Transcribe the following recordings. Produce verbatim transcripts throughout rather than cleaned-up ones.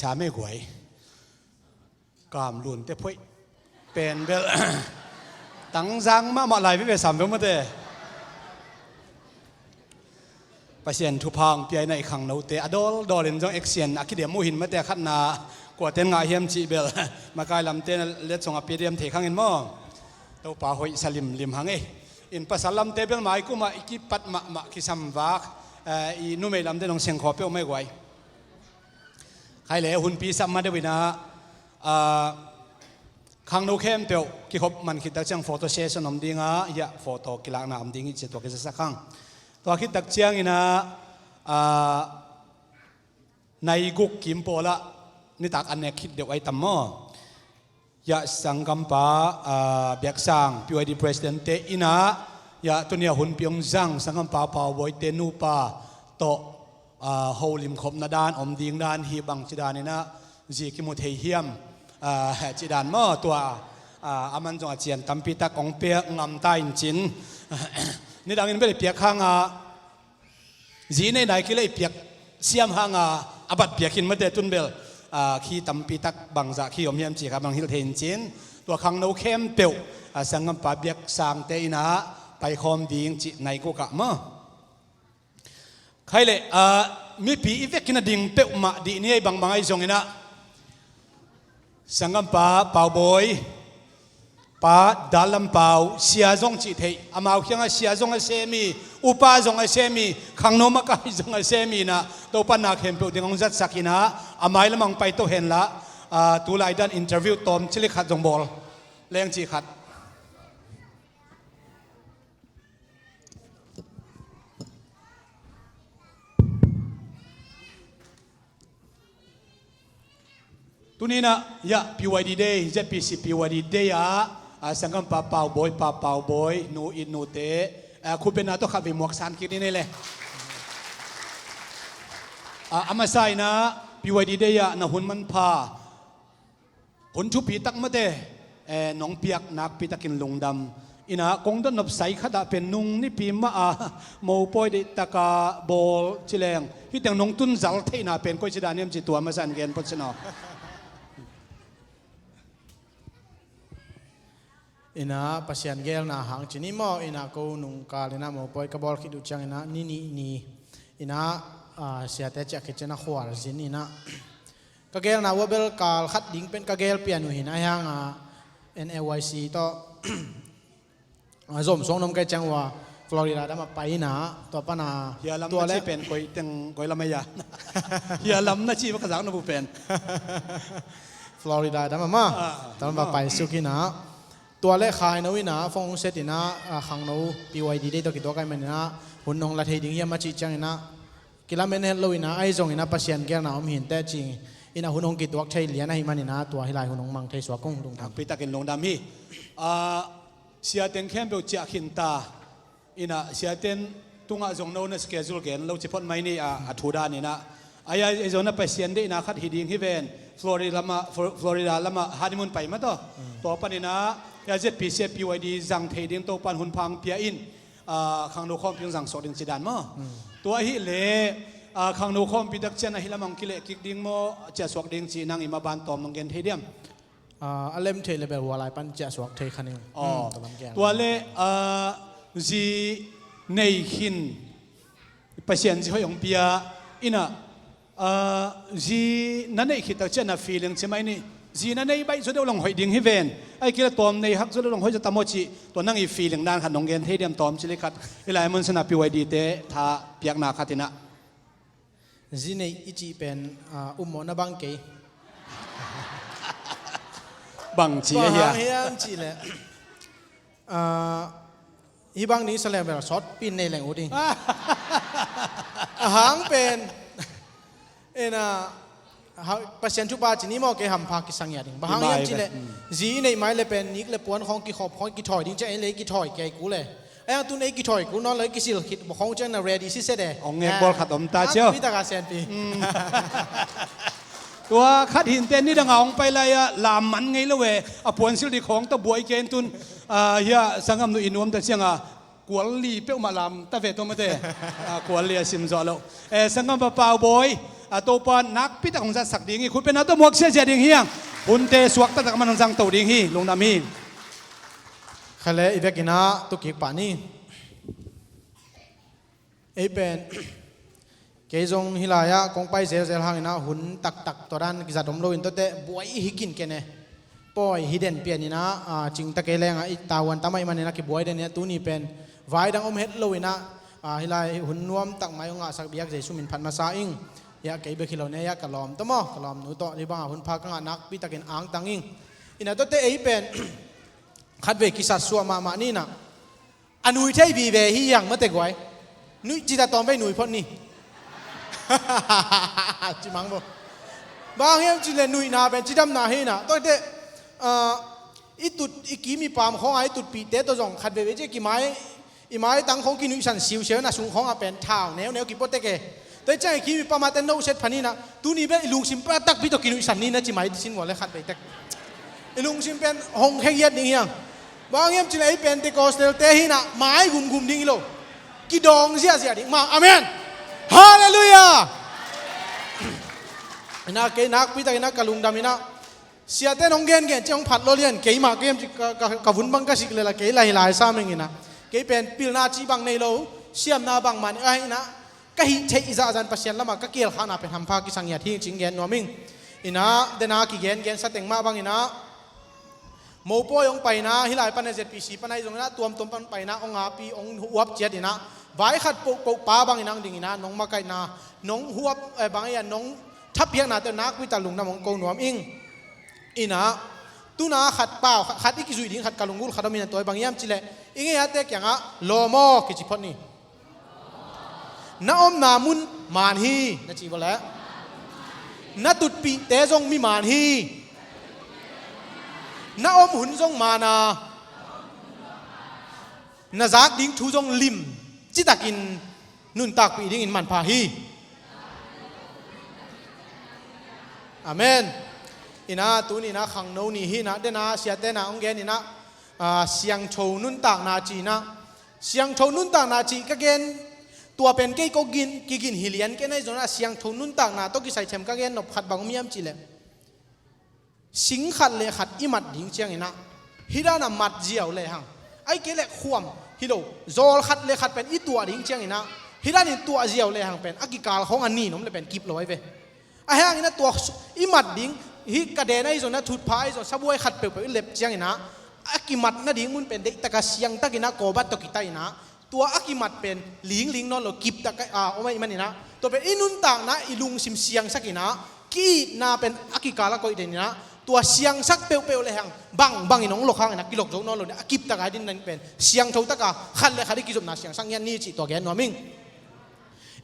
Sa mei guai. Kam lun te phoih pen bel tangzang mahmah lai veve sam ve mate. Pasian thupha hong pia in a, i khangnote a dawldawlin zong action a kidiam uh hin mate, a khatna kuaten ngah hiam cih bel makai lamte na letsong a pia diam thei khangin maw. Topa hoih sa limlim hang ei. In pasal lamte bel mai kumah i kipat mahmah kisam vak, eh, i numei lamte dong sengkhaw peuh mai guai. Khai le hunpi sam ma deuh in a, ah, khangno khempeuh kikhop man khit tak ciang photo session om ding a, hiah photo kilakna om ding hi ci tua kizasak hang. Tua khit tak ciangin a, ah, nai guk kim pawlah nitak a nek khit deuh ai tam maw? Hiah sanggampa, ah, Biaksang P Y D President te in a, hiah tuni a hunpi hong zang sanggampa Pau Bawi te nupa tawh, ah, holim khopna dan om ding dan hi bang ci dan in a zi kimu thei hiam, ah, ci dan maw tua, ah, a man zong a cian tampi tak hong pia ngam ta in cin. Nidangin bel i piak hang a, zi nei nai kile i piak siam hang a, a bat piak hin mate tun bel, ah, khi tampi tak bangzah khi om hiam ci kha bang hilh thei in cin. Tua khangno khempeuh, ah, sanggampa Biaksang te in a paikhawm ding ci nai guk ah maw. Khai le, ah, mipi i vekin a ding peuhmah dih ni ei bangbang ai zongin a. Sanggampa Pau Bawi, pa Dal Lam Pau, sia zong cih theih, amau kiangah sia zong a semi, upa zong a semi, khangno makai zong a semi in a, Topa na khempeuh ding hong zatsak in a, a mai lamah hong pai to henla, ah, tulai dan interview tawm cili khat zong bawl leng cih khat. Tuni in a, hiah P Y D Day, Z P C P Y D Day ah, ah, sanggampa Pau Bawi, pa Pau Bawi, nu in nute, ah, khutbetna tawh khatvei muak san kik ni nei le. Ah, a masa in a P Y D Day ah na hun manpha, hun thupi tak mate, eh, nong piak nakpi takin lungdam. In a kong dot nop sai khat ah pen nung nipi mah a mopawi deih taka bawl ci leng, hih teng nong tun zal theihna pen koi ci dan hiam ci tua masa in gen phot sin aw. In a Pasian geelna hang ci ni maw, in a ko nungkal in a mopawi ka bawl khit uh ciangin a ni nih ni in a, ah, siate ciah khit ciangin a khualzin in a ka geelna uh a bel kal khat ding pen ka geel pian uh hi in a, ahi hang a N A Y C tawh a zom suang nong kai ciang uh a Florida dam ah pai in a, tua pan a, hia lam tua na le ci pen koi teng koi lam a hia? Hia lam na ci va ka zak na bu pen. Florida dam ah ma. Ah, tua pan va ma pai suk in a, tua le khaino in a phone set in a, ah, khangno P Y D Day tawh kituak ai man in a, hun nong la thei ding hiam a cih ciangin a kilamen het lo in a, ahi zongin a Pasian geelna om hi inteh ci in a hun hong kituak thei lian ahih manin a tua hih lai hun hong mang thei suak ung lungdam. Nakpi takin lungdam hi. Ah, sia teng khempeuh ciah khin ta. In a siaten tungah zong no na schedule gen lo ci phot mai ni a, a thu dan in a. Ai, ai, ai zong na Pasian deihna khat hi ding hi ven. Florida lamah, Flor-, Florida lamah honeymoon pai mah tawh. Mm. Tua pan in a, ya Z P C P Y D zang thei ding Topan hun pha hong pia in, ah, khangno khawmpi hong zang suak ding ci dan maw? Mm. Tua ahih leh, ah, khangno khawmpi tak ciang a hih lamah hong kileh kik ding maw, ciah suak ding ci nang i mah ban tawm nong gen thei diam? Ah, a lem theih le bel hua lai pan ciah suak thei kha ning. Aw. Hmm, tua lam kian. Tua le, ah, zi nei khin Pasian zi hoih hong pia in a, ah, zi na neih khit tak ciang na feeling ci mai ni. Zi na nei baih zaw deuh long hoih ding hi ven. Ai kila tawm nei hak zaw deuh long hoih zaw tam aw ci. Tua nang i feeling dan khat nong gen thei diam tawm ci le khat. I lai mun sana P Y D te tha piakna khat in a. Zi neih i cih pen, ah, ummawhna bang kei. Bang ci a hia? Bang hang hiam cih leh, ah, hih bang ding sa leng bel sawtpi in nei leng uh ding. A hang pen, en, ah, ha, Pasian thupha ci ni maw kei hampha kisang ia ding. Bang hang hiam cih leh, zi i neih mai le pen nik le puan khawng kikhop khawng kithawi ding ciah en le kithawi kei kul le. Ahi hang tun ei kithawi kul nawn lo, ei kisil khit bawk hong ciang na ready siset e. Hong ngek bawl khat om ta cio. Tui taka sianpi. Mm. Tua khat hinte nidang a hong pai lai-ah lam man ngei lo e. A puansil dik khawng tawh buai ken tun, ah, hia sanggam nu i nuam ta ciang a kual li peuhmah lam ta ve tawh mate. Ah, kual li a sim zawh lo. Eh, sanggam pa Pau Bawi, A Topa nakpi tak hong zatsak ding hi. Khut pen a tawh muak ziahziah ding hi hang. Hunte suak taktak man hong zangto ding hi. Lungdam hi. Kha le i vekin ah tu kik pah ni. Ei pen kei zong hih lai-ah kong pai zelzel hangin ah hun taktak tua dan kizat om loin tuate buai hi kin ken e. Pawi hi den pianin ah, ah, cingta kei lengah i tavuan tam ahih manin ah kibuai den in ah tuni pen vai dang om het loin ah, ah, hih lai hun nuam tak mai hong ngahsak biak Jesu min phat masa ing. Hiah kei bek hi lo ne, hiah ka lawm tawh maw, ka lawmnu tawh hih bangah hun pha ka ngah nakpi takin angtang ing. In ah tuate ei pen khatvei kisatsuah mahmah ni in ah, a nui thei vive hi hang mate guai. Nui cita tawm vei nui phot ni. Ci mang bo. Bang hiam cih leh nuihna pen cidamna hi in ah. Tua hi teh, ah, i tut, i kim i pam khawng a i tutpihte tawh zong khat veivei ci a kimai, i maitang khawng kinuihsan siusiau in a sung khawng a pen thau neuneu kipua tek e. Tua hi ciang i kim i pam a ten no set phan in ah, tuni bel i lungsim pen a takpi tawh kinuihsan ni in ah ci mai sin vua le khat vei tek. I lungsim pen hong khegiat ding hi hang. Bang hiam cih leh ei Pentecostal te hi in ah mai gumgum ding hi lo. Kidawng ziahziah ding mah. Amen. Halleluiah. In ah kei nakpi tak in ah ka lungdam in ah, siate in hong gengen ci hong phat lo lian, keimah kei hiam ci ka, ka, ka vun bang ka sik lel a kei la hi lai sam ing in ah. Kei pen pilna cih bang nei lo, siamna bangmah nei ahi in ah, ka hih theih zahzah in Pasian lamah ka kialkhakna pen hampha kisang ngiat hi cih gen nuam ing. In ah, den a kigengen sa teng mah bang in ah, mopawi hong pai in ah, hih lai pan a Z P C pan ahi zongin ah, tuamtuam pan pai in ah, hong api, hong huap ciat in ah, vai khat pohpoh pa bangin hong ding in ah, nong makaihna, nong huap, eh, bang ahi a, nong thapiaknate nakpi tak lungdam hong ko nuam ing. In ah, tu in ah khat pau, khat, khat i kizuih ding khat ka lunggulh khat om in ah, tua hi bang hiam cih leh, i ngeite kiangah, lawm aw kici phot ni. Na omna mun maan hi, na cih vua leh. Na tutpihte zong mi maan hi. Na om hun zong maan a, na zak ding thu zong lim, citakin nuntakpih dingin manpha hi. Amen. In ah, tuni in ah khangno ni hi in ah, den a siate in ah hong gen in ah, ah, siangtho nuntakna ci in ah, siangtho nuntakna cih ka gen, tua pen kei ko gin, kigin hi lian kei na hi zongin ah, siangtho nuntakna tawh kisai them ka gen nop khat bang om hiam cih leh, sing khat le khat i mat ding ciangin ah, hih dan a mat ziau le hang, ahih kei leh khuam hi lo, zawl khat le khat pen i tuah ding ciangin ah, hih danin tuah ziau le hang pen a kikal khawng a nin om le pen kip lo ahi ve. Ahi hangin ah tua su-, i mat ding, hih ka den ahi zongin ah, thutpha ahi zongin, sabuai khat peuhpeuh i lep ciangin ah, a kimat nading mun pen deihtak a siangtakin ah kawbat tawh kitai in ah, tua a kimat pen lingling nawn lo, kiptak a, a, om ahih manin ah, tua pen i nuntakna, i lungsim siangsak in ah, ki-itna pen a kikal a koih den in ah, tua siangsak peuhpeuh le hang, bangbangin hong lok hangin ah kilok zo nawn lo in ah, a kiptak a i dinna pen siangtho tak a khat le khat i kizopna siangsak ngiat ni cih tua gen nuam ing.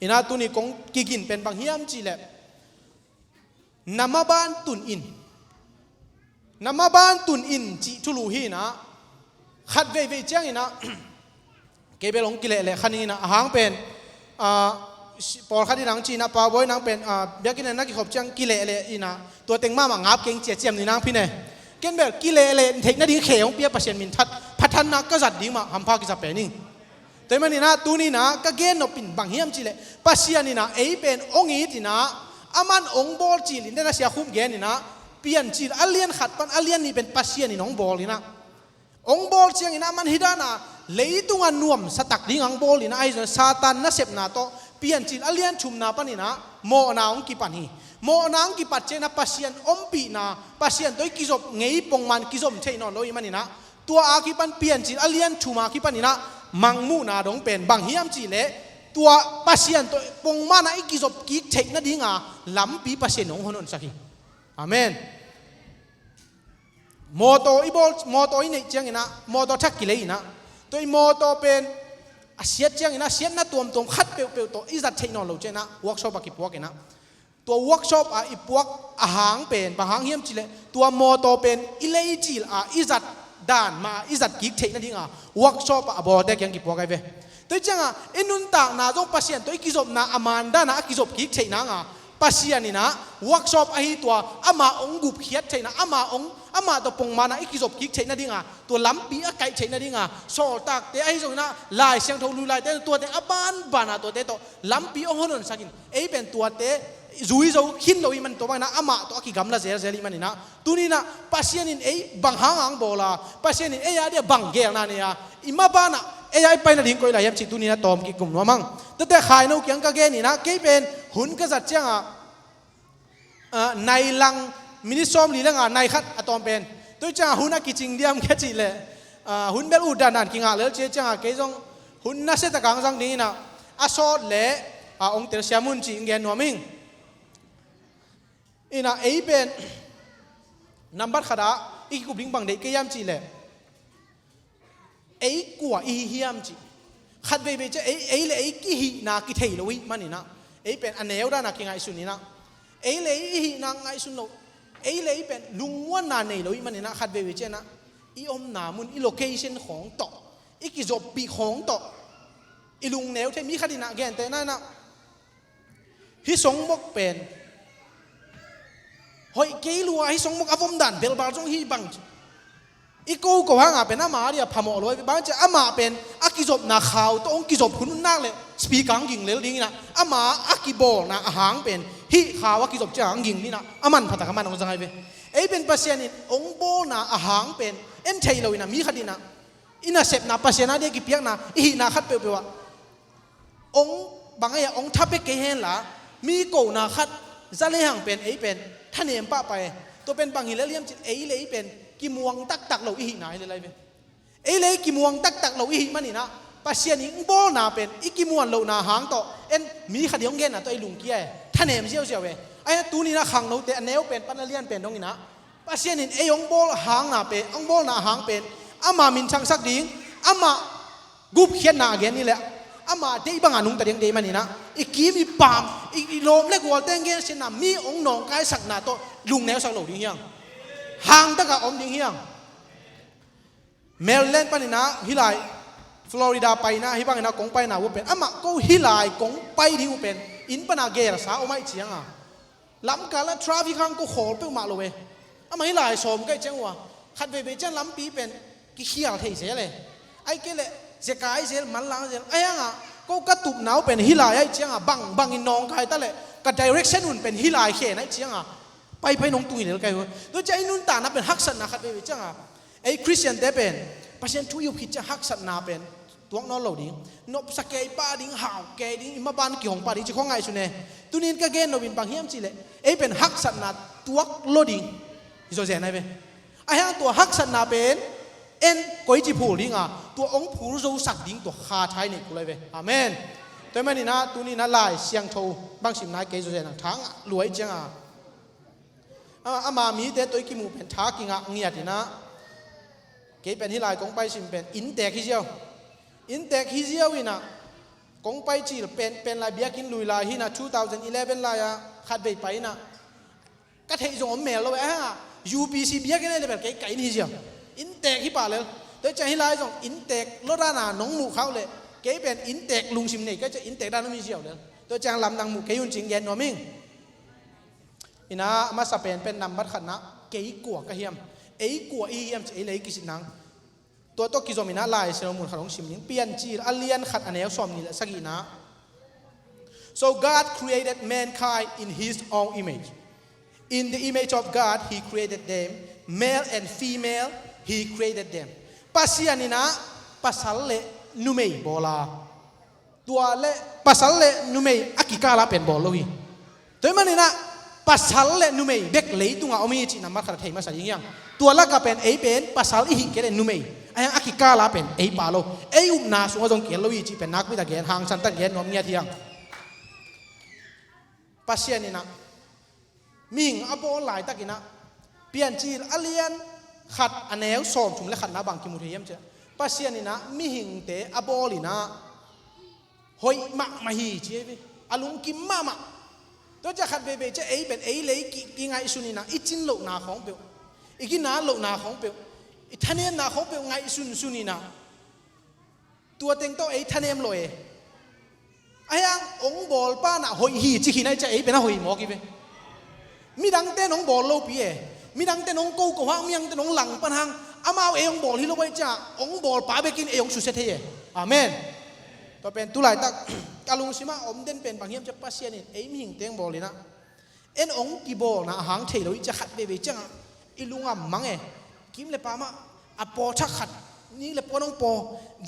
In ah, tuni kong kigin pen bang hiam cih leh, na maban tun in. Na maban tun in cih thulu hi in ah, khat veivei ciangin ah, kei bel hong kilehleh kha ning in ah, a hang pen, ah, si-, pawlkhat in hong ci in ah, Paubawi in hong pen, ah, biakinn ah na kikhop ciang kilehleh in ah, tua teng mahmah ngap keng ci a ciam ni nang phin e. Ken bel kilehleh theih nading khe hong pia, Pasian min that, phathanna ka zat ding mah hampha kisa pen ing. Tua ahih manin ah, tuni in ah ka gen nop pen bang hiam cih leh, Pasian in ah ei pen hong it in ah, aman hong bawl cil in, den a Sia Khum gen in ah, Piancil a lian khat pan a lian nih pen Pasian in hong bawl in ah, hong bawl ciangin ah, aman hih dan a leitung a nuamsa tak ding hong bawl in ah, ahi zongin Satan nasepna tawh Piancil a lian thumna panin ah mawhna hong kipan hi. Mawhna hong kipat ciangin ah, Pasian ompihna, Pasian tawh i kizop ngei pongman kizom thei nawn lo ahih manin ah, tua a kipan, Piancil a lian thum a kipanin ah mangmuhna dong pen bang hiam cih leh, tua Pasian tawh pongman a i kizop kik theih nading a lampi Pasian in hong hon honsak hi. Amen. Mawtaw i bawl, mawtaw i neih ciangin ah, mawtaw thak kilei in ah, tua i mawtaw pen a siat ciangin ah, siatna tuamtuam khat peuhpeuh tawh i zat theih nawn lo ciangin ah, workshop ah kipuak in ah, tua workshop ah i puak a hang pen bang hang hiam cih leh, tua mawtaw pen i lei cil a i zat dan mah a i zat kik theih nading a workshop ah a bawlte kiang kipuak ahi ve. Tua ciang a i nuntakna zong Pasian tawh i kizopna a man dan a a kizop kik theih nang a, Pasian in ah workshop ahi tua amah hong gupkhiat theihna, amah hong, amah tawh pongman a i kizop kik theih nading a, tua lampi a kaih theih nading a, sawltakte ahi zongin ah, Lai Siangtho lui laite, tuate a banban a tuate tawh lampi hong hon honsak in, ei pen tuate zui zo khin lo ahih man, tua bangin ah amah tawh a kigamla zelzel ahih manin ah, tuni-in ah Pasian in ei bang hang hang bawl a, Pasian in ei a dia bang geelna nei a, i maban ah ei a i pai nading koi lai hiam cih tuni-in ah tawm kikum nuam hang. Tuate Khaino kiang ka genin ah, kei pen hun ka zat ciangah, ah, nai lang, minit sawmli le nga, nai khat a tawm pen. Tua ciangah hun a kicing diam ka cih leh, ah, hun bel ut dandan kingah lel ci ciangah, kei zong hun nasia tak hong zang dingin ah, a sawt leh, ah, hong telsiam un ci-in gen nuam ing. In ah ei pen nambat khat ah i kikup ding bang deih kei hiam cih leh, ei kua i hi hiam cih. Khat veivei ciang ei, ei le ei kihihna kithei lo ahih manin ah, ei pen a neu dan ah kingaihsun in ah, ei le ei i hihna ngaihsun lo, ei le ei pen lungmuanna nei lo ahih manin ah, khat veivei ciang ah i omna mun, i location khawng tawh, i kizoppih khawng tawh i lungneu thei. Mi khat in ah gentehna in ah, hih songmok pen hoih kei lua, hih songmok a vom dan belbal zong hih bang ci. I ko ko hangah pen ama a dia phamawh lo, bang ci amah pen a kizopna khau tawh hong kizop hun un nak leh speaker hong ging lel dingin ah, ama a kibawlna a hang pen hih khau a kizop ciang hong ging dingin ah, a manpha tak a man hong zang ahi ve. Ei pen Pasian in hong bawlna a hang pen en theih lo in ah, mi khat in ah i nasepna, Pasian a dia kipiakna, i hihna khat peuhpeuh ah hong, bang ahi a, hong tha pek kei hen la, mi kona khat za lehang pen ei pen thanem pahpah e. Tua pen bang hi lel hiam cih leh, ei le ei pen kimuang taktak lo i hihna hi lel ahi ve. Ei le ei kimuang taktak lo i hih manin ah, Pasian in hong bawlna pen i kimuan lohna hang tawh, en, mi khat in hong genna tawh ei lungkia e, thanem ziauziau e. Ahi a, tuni-in ah khangnote a neu pen pan a lian pen dongin ah, Pasian in ei hong bawl hangna pen, hong bawlna hang pen ama min thangsak ding, ama gupkhiatna a gen ni leh, ama deih banga nungta ding deih manin ah, i kim i pam, i, i lawm le gualte hong gensiatna, mi hong nawngkaisakna tawh lungneusak lo ding hi hang. Hang takah om ding hi hang. Maryland panin ah hih lai Florida paina, hih bangin ah kong paina uh pen, amah ko hih lai kong pai ding uh pen inn pana gelsa om ahih cianga, lamkal ah traffic hang ko khawl peuhmah lo e. Amah hih lai sawm ka hih ciang uh a, khat veivei ciang lampi pen kikhial thei zel e. Ahih kei leh zekai zel, manlang zel. Ahi hangah ko ka tupna uh pen hih lai ahih cianga, bang, bangin nawngkai ta leh ka direction un pen hih lai khen ahih cianga, paipai nong tung hi lel ka hi uh a. Tua ciang i nuntakna pen haksatna khat veivei cianga, ei Khristiante pen Pasian thu i up khit ciang haksatna pen tuak nawn lo ding, nopsa kei pah ding, hau kei ding, i maban kihong pah ding ci khong ngaihsun e. Tuni-in ka gen nopna bang hiam cih leh, ei pen haksatna tuak lo ding hi zawzen ahi ve. Ahi hang tua haksatna pen en koici phul dinga, tua hong phul zosak ding tua kha thei nei kul ahi ve. Amen. Tua ahih manin ah tuni-in ah Lai Siangtho bang simna kei zawzen ang, tha ngah lua ahih cianga, ama, ama mite tawh i kimuh pen tha kingah ngiat in ah, kei pen hih lai kong pai sim pen inntek hi ziau. Inntek hi ziau in ah, kong pai cil pen, pen lai biakinn lui lai hi in ah, two thousand eleven lai-ah khat vei pai in ah, ka theih zong om mel lo e. Ahi hangah U P C biakinn ahih leh bel kei ka inn hi ziau. Inntek hi pah lel. Tua ciang hih lai zong inntek lo dana nong muh khak leh, kei pen inntek lungsim nei ka hih ciang inntek dan om hi ziau lel. Tua ciang lamdang muh kei un ci-in gen nuam ing. In ah, a masa pen pen nambat khatna, kei kua ka hiam? Ei kua i hiam cih ei le ei kisit nang. Tua tawh kizom in ah Lai Siangtho mun khat hong sim ning. Piancil a lian khat a neu sawmnih le sagihna. So God created mankind in his own image. In the image of God, he created them. Male and female, he created them. Pasian in ah pasal le numei bawl a, tua le pasal le numei a kikal ah pen bawl lo hi. Tua ahih manin ah pasal le numei bek leitungah om hi cih nambat khat a thei masa ding hi hang. Tua lakah pen ei pen pasal i hih kei leh numei, ahi hang a kikal ah pen ei pha lo. Ei upna sungah zong kihel lo hi cih pen nakpi tak gen, hangsan tak gen nuam ngiat hi hang. Pasian in ah mihing a bawl laitakin ah, Piancil a lian khat a neu sawmthum le khatna bang kimu thei hiam cih leh, Pasian in ah mihingte a bawl in ah hoih mahmah hi ci hi ve. A lungkim mahmah. Tua ciang khat veivei ciang ei pen ei le ei ki, kingaihsun in ah, i cin lohna khawng peuh, i ginat lohna khawng peuh, i thanemna khawng peuh ngaihsunsun in ah, tua teng tawh ei thanem lo e. Ahi hang hong bawlpa in ah hoih hi ci khin ahih ciang ei pen a hoih mawk hi ve. Midangte in hong bawl lopi e. Midangte in hong ko ko hang, midangte in hong langpan hang, amau ei hong bawl hi lo ahih ciang hong bawlpa bekin ei hong susia thei e. Amen. Tua pen tu laitak ka lungsimah om den pen bang hiam cih leh, Pasian in ei mihingte hong bawl in ah, En hong kibawlna a hang thei lo i ciah khat veivei ciangah i lungam mang e. Kim le pamah a paw thak khat, nik le puan hong paw,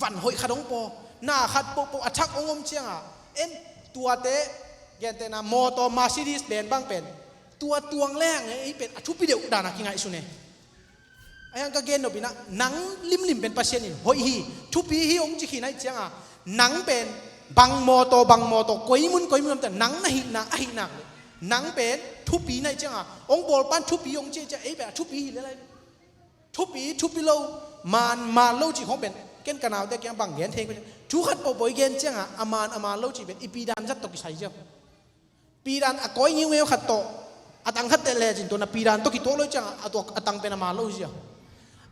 van hoih khat hong paw, na khat pohpoh a thak hong om ciangah en tuate, gentehna mawtaw Mercedes Benz bang pen tua tuang leng e, ei pen a thupi deuh dana kingaihsun e. Ahi hang ka gen nopinah nang limlim pen Pasian in hoih hi, thupi hi hong ci khin ahih cianga nang pen bang mawtaw bang mawtaw koi mun koi mun omte nang na hihna ahihnak le nang pen thupi na hih cianga hong bawlpan thupi hong ci ciah ei pen a thupi hi le lai. Thupi thupi lo, man man lo cih khong pen ken ka naute kiang bang gen thei ko thu khat pohpoh i gen cianga a man a man lo cih pen i pidan zat tawh kisai ciang. Pidan a kawi ngiungeu khat tawh a tang khat teh lecin tuan a pidan tawh kituak lo ciangah a tuak a tang pen a man lo hi sia.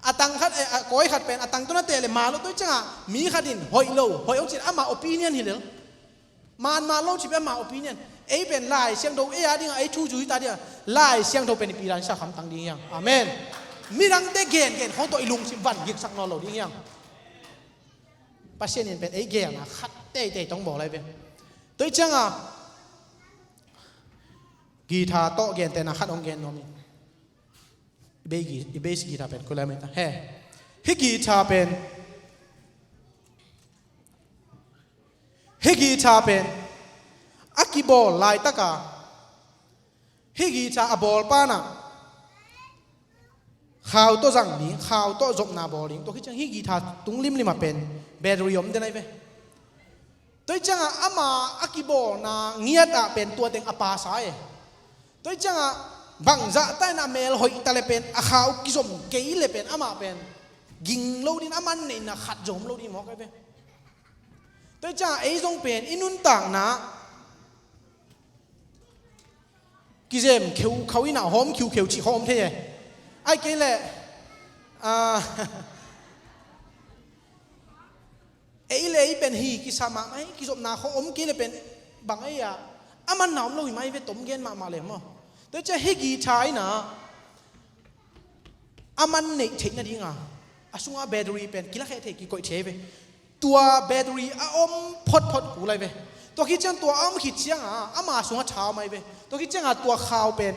A tang khat, eh, a kawi khat pen a tang tawh na teh le man lo tawh ciangah mi khat in hoih lo, hoih hong cin ama opinion hi lel. Man man lo ci pen ama opinion. Ei pen Lai Siangtho ei a dingah ei thu zui ta dingah Lai Siangtho pen i pidan sa khamtang ding hiang. Amen. Midangte gen gen khong tawh i lungsim van giksak nawn lo ding hiang. Pasian in pen ei gelna khat teitei tong bawl lai ve. Tua hi cianga guitar tawh gentehna khat hong gen nuam in. I bass gui-, i bass guitar pen koi lai mai ta. He. Hih guitar pen. Hih guitar pen. A kibawl laitaka. Hih guitar a bawl panah khau tawh zang ding, khau tawh zopna bawl ding. Tua khit ciang hih guitar tung limlim ah pen battery om den ai ve. Tua hi ciangah ama a kibawlna ngiat ah pen tua teng a pasa e. Tua hi ciangah bangzah ta in a mel hoih ta le pen a khau kizom kei le pen amah pen ging lo din a man neihna khat zom lo din mawk ai ve. Tua hi ciangah ei zong pen i nuntakna kizem kheukhau inah hawm khiukheu cih khawm thei e. Ai kei leh, ah, ei le ei pen hi kisa mahmah hi, kizopna khaw om kei le pen bang ei ah a manna om lo hi mah hi ve, tom gen mahmah le maw. Tua ciah hih guitar inah a man neih theih nadinga a sungah battery pen kilakheh thei kikoih thei ve. Tua battery a om photphot kul ai ve. Tua khit ciang tua a om khit cianga ama sungah tha om ai ve. Tua khit cianga tua khau pen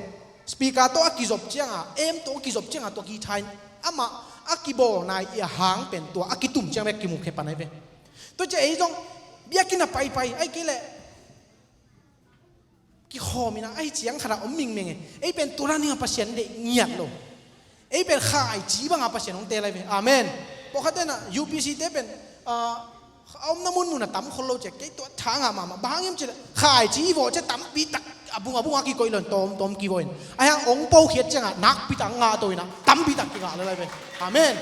speaker tawh a kizop cianga, amp tawh a kizop cianga tua guitar in amah a kibawlna i a hang pen tua a kitum ciang bek kimukhia pan ai ve. Tua ciah ei zong biakinn a paipai ai kei leh kikhawm inah ahi ciang khatah om mingmeng e. Ei pen tua dan dingah Pasian deih ngiat lo. Ei pen khaici bangah Pasian hong teel ai ve. Amen. Pawlkhat tenah U P C te pen, ah, a omna munmun a tam khol lo ciah kei tua tha ngah mahmah. Bang hang hiam cihleh khaici i vawh ciah tampi tak a bung a bungah kikoih lo in tawmtawm kivawh in. Ahi hang hong pokhiat ciangah nakpi tak ngah to inah tampi tak kingah lel ai ve. Amen.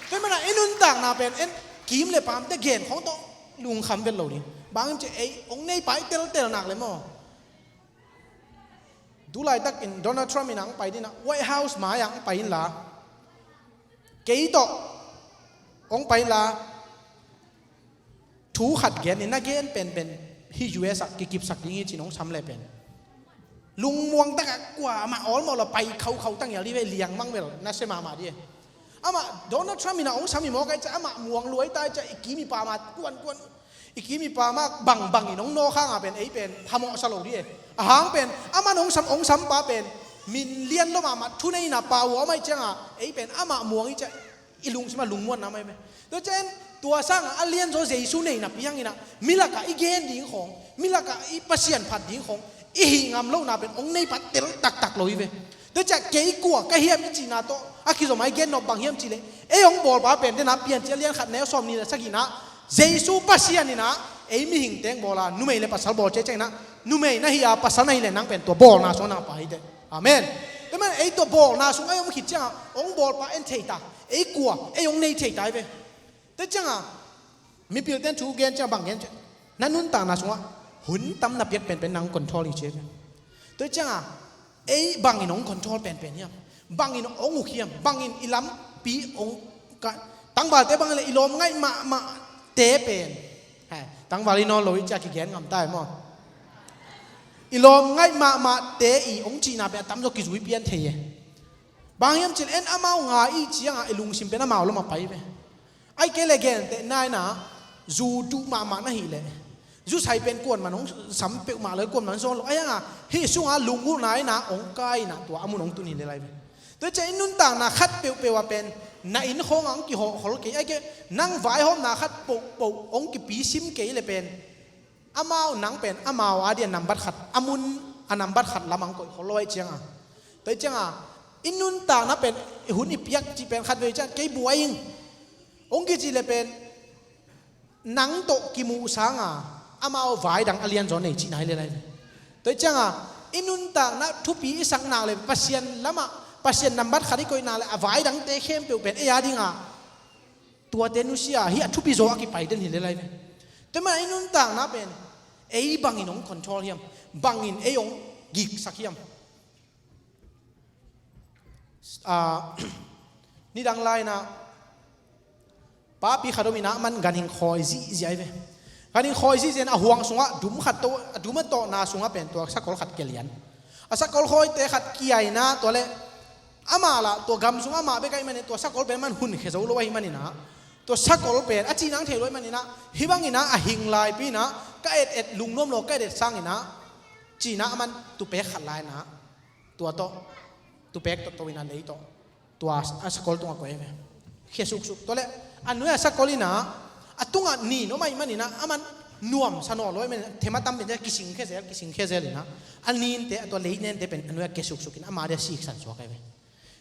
Tua manah i nuntakna pen en kim le pamte gen khawng tawh lungkham vet lo ding. Bang hang hiam cihleh ei hong neipa i teltel nak le maw. Tu laitakin Donald Trump in ang pai dinah White House mai ang pai inla kei tawh hong pai inla thu khat gen in na gen penpen hih U S ah kikipsak ding hi cin hong sam le pen lungmuang takah kua amah awlmawh lo pai khaukhau tangial dih ve liang mang vel na se mahmah dih e. Amah Donald Trump in a hong sam hi mawk ai ciah amah muang luai ta ai ciah i kim i pam ah kuankuan i kim i pam ah bangbang in hong nawk hangah pen ei pen phamawhsa lo dih e. A hang pen aman hong sam hong sampa pen min lian lo mahmah thuneina pau a om ai ciangah ei pen amah muang i ciah i lungsim ah lungmuanna mai ve. Tua ciah en tua sangah a lianzaw Jesu neina piang inah milakah i gen ding khawng milakah i Pasian phat ding khawng i hih ngam lohna pen hong neipa tel taktak lo hi ve. Tua ciah kei kua ka hiam i cihna tawh a kizom a i gen nop bang hiam cihleh ei hong bawlpa pen dena Piancil a lian khat neu sawm nih le sagihna Jesu Pasian inah ei mihing teng bawla numei le pasal bawl ciah cianginah numei na hi a pasal na hi le nang pen tua bawlna sungah nang pa hi teh. Amen. Tua man ei tua bawlna sungah ei om khit ciangah hong bawlpa en thei ta ei kua ei hong nei thei ta hi ve. Tua ciangah mipilten thu gen ciang bang gen ciang na nuntakna sungah hun tam na piak penpen nang control hi ci. Tua ciangah ei bangin hong control penpen hiam? Bangin hong uk hiam? Bangin i lampi hong ka tangvalte bangin le i lawm ngaih mahmahte pen. Hai, tangval i nawn lo i cia kigen ngam ta e maw? I lawm ngaih mahmahte i hong cihna pen a tamzaw kizui pian thei e. Bang hiam cin en amau nga i ciangah i lungsim pen amau lamah pai ve. Ai kei le gentehna inah zu duh mahmah na hih leh Zusai pen kuaman hong sam peuhmah lo, kuaman hong zawn lo. Ahi hanga hih sunga lunggulhna in ah hong kai in ah tua a mun hong tun hi le lai ve. Tua ciang i nuntakna khat peuhpeuh ah pen na inn khawng ah hong kihawhkhol kei, ahih kei leh nang vaihawmna khat pohpoh hong kipisim kei le pen amau, nang pen amau a dia nambat khat, a mun a nambat khat lamah hong koihkhol lo ahih cianga. Tua ahih cianga i nuntakna pen hun i piak cih pen khat vei ciang kei buai ing hong kicih le pen nang tawh kimuh sanga amau vai dang a lianzaw nei cihna hi le lai ve. Tua ahih cianga i nuntakna thupi i sak nak le Pasian lamah, Pasian nambat khat i koih nak le a vai dangte khempeuh pen ei a dinga tuate nusia, hih a thupi zaw a kipai den hi le lai ve. Tua ahih manin i nuntakna pen ei bangin hong control hiam, bangin ei hong giksak hiam? Ah, nidang lai-in ah papi khat om in ah, aman ganhing khawi zihziah hi ve. Ganhing khawi zihziah in a huang sungah dum khat tawh, a dum a tawhna sungah pen tua sakol khat kia lian. A sakol khawite khat kia in ah, tua leh amah lah tua gam sungah amah bek ahih manin tua sakol pen aman hunkhia zo lo ahih manin ah, tua sakol pen a cih nang thei lo ahih manin ah, hih bangin ah a hing laipi in ah, ka et et lungnuam lo, ka et et sang in ah, ci-in ah aman tupek khat la in ah, tua tawh, tupek tawh to in ah lei tawh tua a sakol tungah koih hi ve. Khia suksuk. Tua leh a nuai a sakol in ah a tungah nin om ahih manin ah aman nuamsa nawn lo ahih manin ah them a tam pen kisingkhia zel, kisingkhia zel in ah a ninte, a tua lei ninte pen a nuai ah kia suksuk in ah ama dia siksan suak hi ve.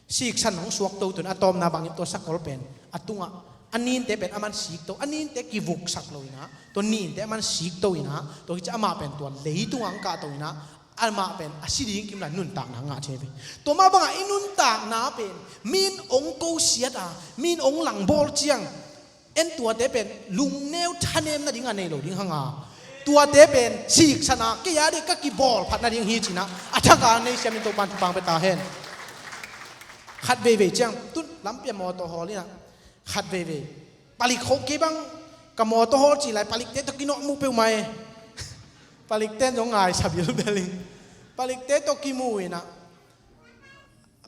Siksan hong suak to tun a tawpna bangin tua sakol pen a tungah a ninte pen aman sik to, a ninte kivuksak lo in ah tua ninte aman sik to in ah, tua khit ciang amah pen tua leitungah hong kahto in ah amah pen a si ding kim lai nuntakna ngah thei ve. Tua mah bangah i nuntakna pen mi in hong kosiat a, mi in hong langbawl ciang en tuate pen lungneu thanem nading a nei lo ding hang a, tuate pen siksan a, kei a ding ka kibawl phat nading hi ci-in ah a thak a nei siam in Topa'n thupha pia ta hen. Khat veivei ciang tun lampi ah mawtaw hawl in ah khat veivei palik khawh kei bang, ka mawtaw hawl cih lai palikte tawh kinawh mu peuhmah e. Palikte in zong ngaisa bilbel in palikte tawh kimu in ah,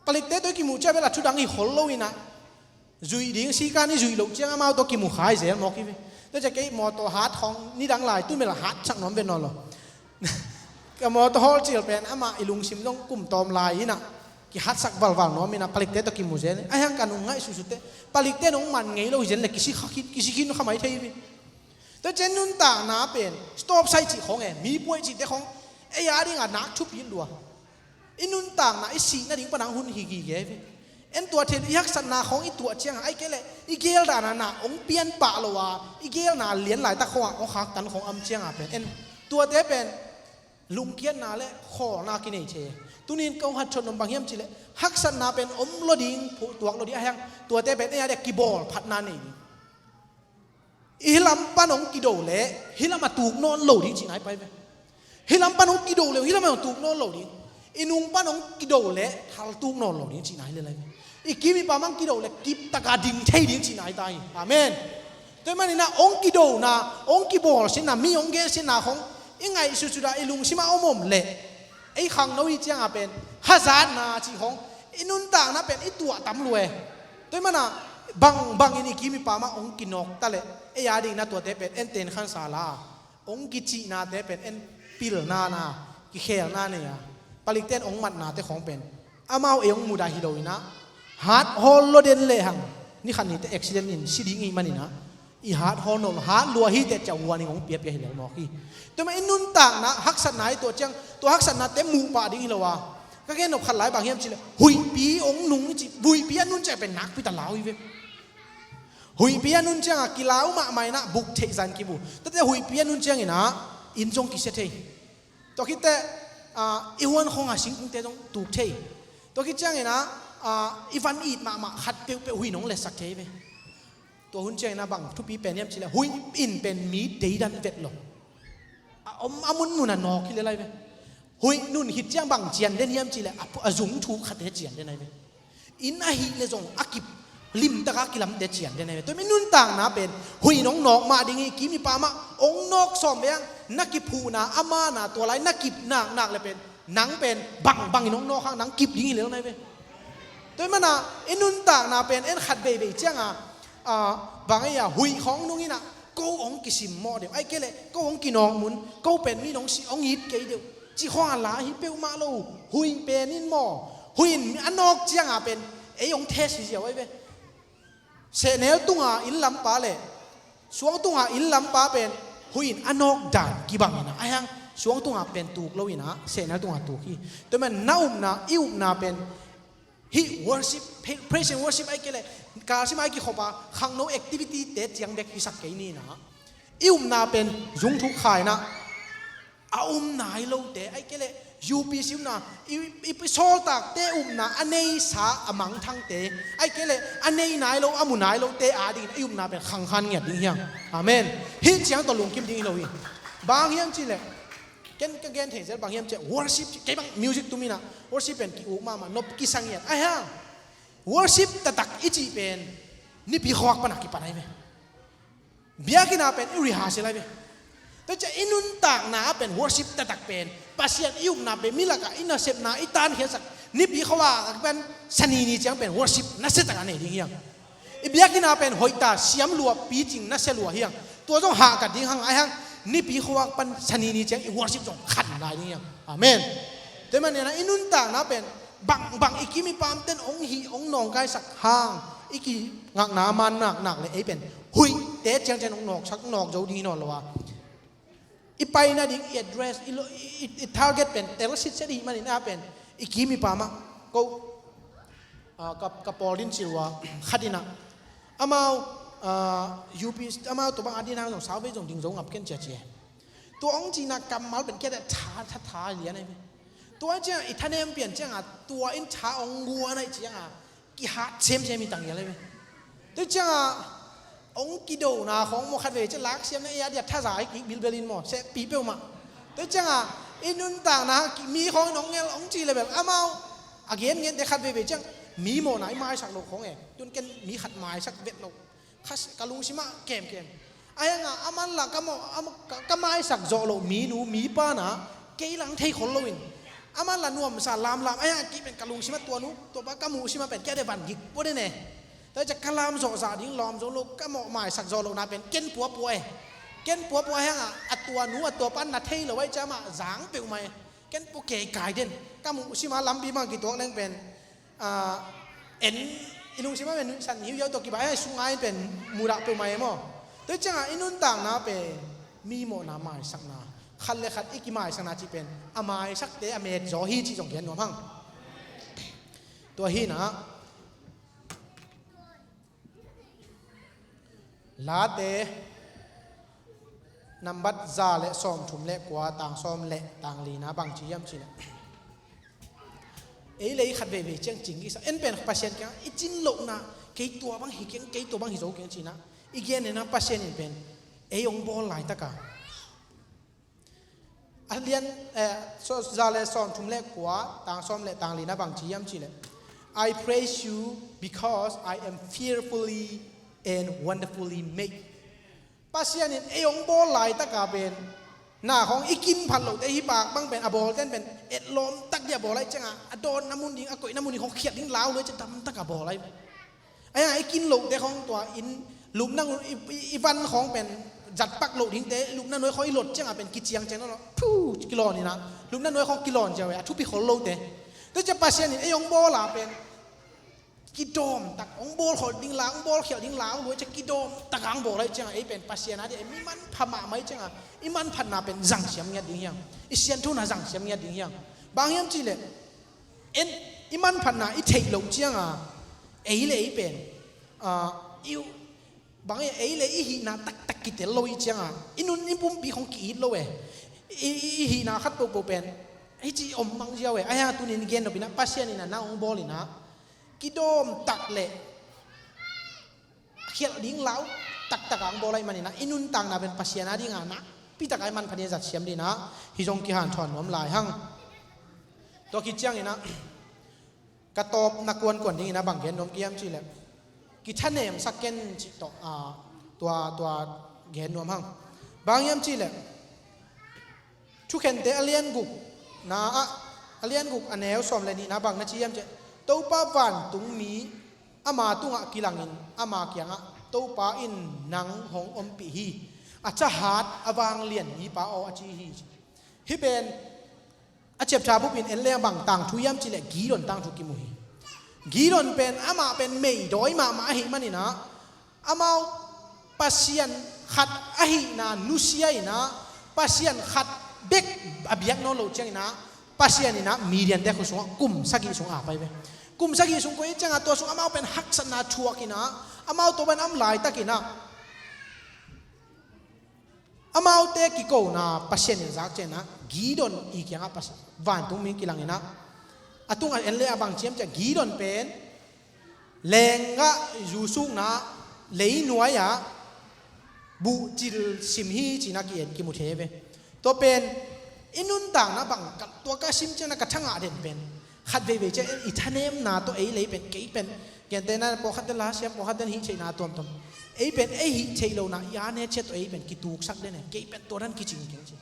palikte tawh kimu ciang bel a thudang hi khol lo in ah, zuih ding sikan i zuih loh ciang amau tawh kimu khai zel mawk hi ve. Tua ciang kei mawtaw hat khawng nidang lai tun bel a hatsak nuam ve nawn lo. Ka mawtaw hawl cil pen amah i lungsim zong kum tawm lai in ah kihatsak valval nuam in ah palikte tawh kimu zel in ah, ahi hang ka nung ngaihsutsut teh palikte in hong man ngei lo hi zen leh kisi kha khin, kisi khin kha mai thei hi ve. Tua ciang nuntakna pen stop sign cih khawng e, mi buai cihte khawng ei a dingah nak thupi lua. I nuntakna i sih nading pan hong hun hi gige hi ve. En tua thei lo, i haksatna khawng i tuah ciangah, ahih kei leh i gel dan a na hong pian pah lo a, i gelna lian laitak khawngah hong khaktan khawng om ciangah pen en tuate pen lungkiatna le khawlna kinei thei. Tuni-in ka hong hatthot nop bang hiam cih leh haksatna pen om lo ding, phuh tuak lo ding, ahi hang tuate pen ei a dingah kibawl phatna nei ding. I hih lam pan hong kido leh hih lam a tuk nawn lo ding cihna hi pai ve. Hih lam pan hong kido leh hih lam a hong tuk nawn lo ding. I nung pan hong kido leh thal tuk nawn lo ding cihna hi le lai ve. I kim i pam hong kido leh kiptaka ding thei ding cihna hi ta hi. Amen. Tua ahih manin ah hong kidona, hong kibawlsiatna, mi hong gensiatna khawng i ngaihsutsut a i lungsim a om om leh ei khangno hi ciangah pen hazatna cih khawng i nuntakna pen i tuah tam lua e. Tua ahih manin ah bang bangin i kim i pam ah hong kinawk ta leh ei a dingin ah tuate pen en ten khansa la, hong kicihnate pen en pilna na, kikhelna nei a, palikte in hong matnate khawng pen amau ei hong mudah hi lo in ah, hat hawl lo den lehang ni khat ni teh accident in si ding i hih manin ah, i hat hawl nawn lo, hat lua hi teh ciah warning hong piapia hi lel mawk hi. Tua ahih manin i nuntakna haksatna i tuah ciang tua haksatnate muh pah ding hi lo a, ka gen nop khat lai bang hiam cih leh huihpi hong nung i cih, huihpi a nun ciang pen nakpi ta lau hi ve. Huihpi a nun ciangah kilau mahmah in ah buk theih zah in kibu. Tua teh huihpi a nun ciangin ah inn zong kisia thei. Tua khit teh, ah, i huan khawngah singkungte zong tuk thei. Tua khit ciangin ah, ah, i van it mahmah khat peuhpeuh huih in hong letsak thei ve. Tua hun ciangin ah bang thupi pen hiam cih leh huih in pen mi deidan vet lo. A om a munmun a nawk hi le lai ve. Huih nun khit ciang bang cian den hiam cih leh a, a zung thuk khate cian den ahi ve. Inn ahih leh zong a kip limtaka kilamte cian den ahi ve. Tua ahih manin nuntakna pen huih in hong nawk mah ding hi. Kim i pam ah hong nawk sawm ve hang, na kiphuhna, a mana, tua lai na kip naknak leh pen nang pen bangbangin hong nawk hang, nang kip ding hi lel nai ve. Tua ahih manin ah i nuntakna pen en khat veivei ciangah, ah, bang ei a huih khawng nung in ah Ko hong kisimmawh deuh, ahih kei leh ko hong kinawkmun, ko pen mi nong si hong it kei deuh, ci khua la hi peuhmah lo. Huih pen in maw, huih in a nawk cianga pen ei hong test hi ziau ahi ve. Sehnel tunga inn lampa le suang tunga inn lampa pen huih in a nawk dan kibang ina, ahi hang suang tunga pen tuk lo ina, sehnel tunga tuk hi. Tua man na upna, i upna pen hih worship, praise and worship ahih kei leh kalsim a i kikhop a khangno activity te ciang bek hisak kei ni ina, i upna pen zungthuk kha ina, a um nai lote, ahih kei leh U P C upna, i, i, i sawltakte upna, a neisa a mangthangte, ahih kei leh a nei nai lo, a mu nai lote adingin i upna pen khanghan ngiat ding hi hang. Amen. Hih ciang tawh lungkim ding hi lo hi. Bang hiam cih leh, ken ka gen thei zel bang hiam cih leh worship, kei bang music tum ina, worship pen ki-uk mahmah, nop kisa ngiat. Ahi hang worship taktak i cih pen Nipi khuavak pana kipan ahi ve. Biakinn ah pen i rehearsal ahi ve. Tua ciang i nuntakna ah pen worship taktak pen, Pasian i upna pen, mi lakah i nasepna i tankhiatsak, Nipi khuavak pen, Sani ni ciang pen worship nasia tak a nei ding hi hang. I biakinn ah pen hoih ta, siam lua, picing nasia lua hi hang. Tua zong hahkat ding hang, ahi hang Nipi khuavak pan Sani ni ciang i worship zong khan lai ding hi hang. Amen. Tua manin ah i nuntakna pen bangbang i kim i pamten hong hih, hong nawngkaisak hang, i kingakna man naknak le ei pen huihte ciangciang hong nawksak, nawk zo ding hi nawn lo a, i paina ding, i address, i lo, i, i, i target pen tel sitset i hih manin ah pen i kim i pam ah, ko, ah, ka, ka pawl din ci lua khat in ah, amau, ah, U P, amau tua bang a din hang zong sauvei zong ding zo ngap ken cia ci e. Tua hong cihna kammal pen kia deh tha, tha, tha lian ahi ve. Tua ciang i thanem pian cianga tua in tha hong guan ahi cianga kihat semsem hi tang lian ahi ve. Tua cianga hong kidona khawng maw khat vei ciang lak siamna ei a dia thaza hi kik bilbel in maw, sehpi peuhmah. Tua cianga i nuntakna ki, mi khawng in hong ngel hong ci le bel amau a gengen te khat vei vei ciang mi mawhna i maisak loh khawng e. Tun ken mi khat maisak vet loh. Kha, ka lungsim ah kemkem. Ahi hanga aman la ka mawh, am, ka, ka maisak zawh loh minu mipa na kei lang thei khol loin, aman la nuamsa lamlam, ahi hanga kei pen ka lungsim ah tua nu tua pa ka muh sim ah pen kia deh van gik pua deh ne. Tua ciang ka lam zawh zah ding lawm zo lo, ka mawh maisak zawh lohna pen ken puapua e. Ken puapua ahi hanga a tua nu a tua pa na thei lo ahi ciang mah zang peuhmah e. Ken pua kei kai den. Ka muh sim ah lampi mah kituak leng pen, ah, en, i lungsim ah pen san hiuhiau tawh kibai, a sunga in pen mudah peuhmah e maw. Tua cianga i nuntakna pen mi mawhna maisakna, khat le khat i kimaisakna cih pen a maisakte a met zaw hi cih zong gen nuam hang. Tua hi na. Late nambat za le sawmthum le kua, tang sawm le tang lina bang ci hiam cih leh, ei le ei khat veivei ciang cing kisa, en pen Pasian kiang i cin lohna, kei tua bang hi keng, kei tua bang hi zo keng cihna i gen nena Pasian in pen ei hong bawl laitaka a lian, eh, so, za le sawmthum le kua, tang sawm le tang lina bang ci hiam cih leh, "I praise you because I am fearfully and wonderfully made." Pasian in ei hong bawl laitaka pen na khawng i kin phat lote hi pak bang pen a bawlten pen etlawm tak dih a bawl ahi cianga a dawnna mun ding, a koihna mun ding khawng khialh ding lau lua ciang damtak a bawl ahi. Ahi hanga i kin lohte khawng tua in lupna ngun i, i, i van khawng pen zatpak loh dingte, lupna nuai khawng i lot cianga pen kiciangciang lo, phu, kilawn ina, lupna nuai khawng kilawn ciang ve, a thupi khol lote. Tua ciang Pasian in ei hong bawl a pen kidawm tak, hong bawl khol ding la, hong bawl khialh ding la, hong luai ciang kidawm tak a hong bawl ahi cianga ei pen Pasian a dih ei mi manpha mahmah ahi cianga i manphatna pen zangsiam ngiat ding hiang, i sianthona zangsiam ngiat ding hiang. Bang hiam cih leh, en, i manphatna i theih loh cianga, ei le ei pen, ah, i, bang e, ei le i hihna taktak kitel lo i cianga, i nun i pumpi khawng ki-it lo e. I, i, i hihna khat pohpoh pen hih ci om mang ziau e. Ahi hang tunin gen nop ina, Pasian ina na hong bawl ina, kidawm tak le khialh ding lau taktak a hong bawl ahih manina, i nuntakna pen Pasian a dinga nakpi taka i manpha ding zatsiam dina, hih zong kihanthawn nuam lai hang. Tua khit ciangina, ka tawpna kuankuan dingina bang gen nuam ka hiam cih leh, kithanemsak ken cih tawh, a, tua, tua gen nuam hang. Bang hiam cih leh, Thukhente a lian gukna ah, a lian guk a neu sawm le nihna bang na ci hiam cih leh, Topa vantungmi ama tungah kilangin ama kiangah, Topa in nang hong ompih hi. A cahat a vanglian mipa aw, a ci hi. Hih pen a ciaptha bupin en leng bang tangthu hiam cih leh Gideon tangthu kimu hi. Gideon pen amah pen meidawi mahmah ahih manin ah, amau Pasian khat ahihna nusia in ah, Pasian khat bek a biak nawn loh ciangin ah, Pasian in ah Midiante khut sungah kum sagih sung a pai ve. Kum sagih sung koih ciangah tua sung amau pen haksatna thuak in ah, amau tua pen a om laitakin ah, amaute kikona Pasian in zak ciangin ah, Gideon i kiangah Pasian, vantung mi kilang in ah, a tungah en leng a bang ci hiam cih leh Gideon pen lenggah zusukna leinuai-ah buhcil sim hi ci-in ah ki-en kimu thei ve. Tua pen i nuntakna bang ka, tua ka sim ciangin ah ka thangah den pen khat veivei ciang i thanemna tawh ei lei pen, kei pen, gentehna pawlkhat ten la siam, pawlkhat ten hih theihna tuamtuam. Ei pen ei hih theih lohna, i a ne ciat tawh ei pen kituksak den e, kei pen tua dan kicing keng ci.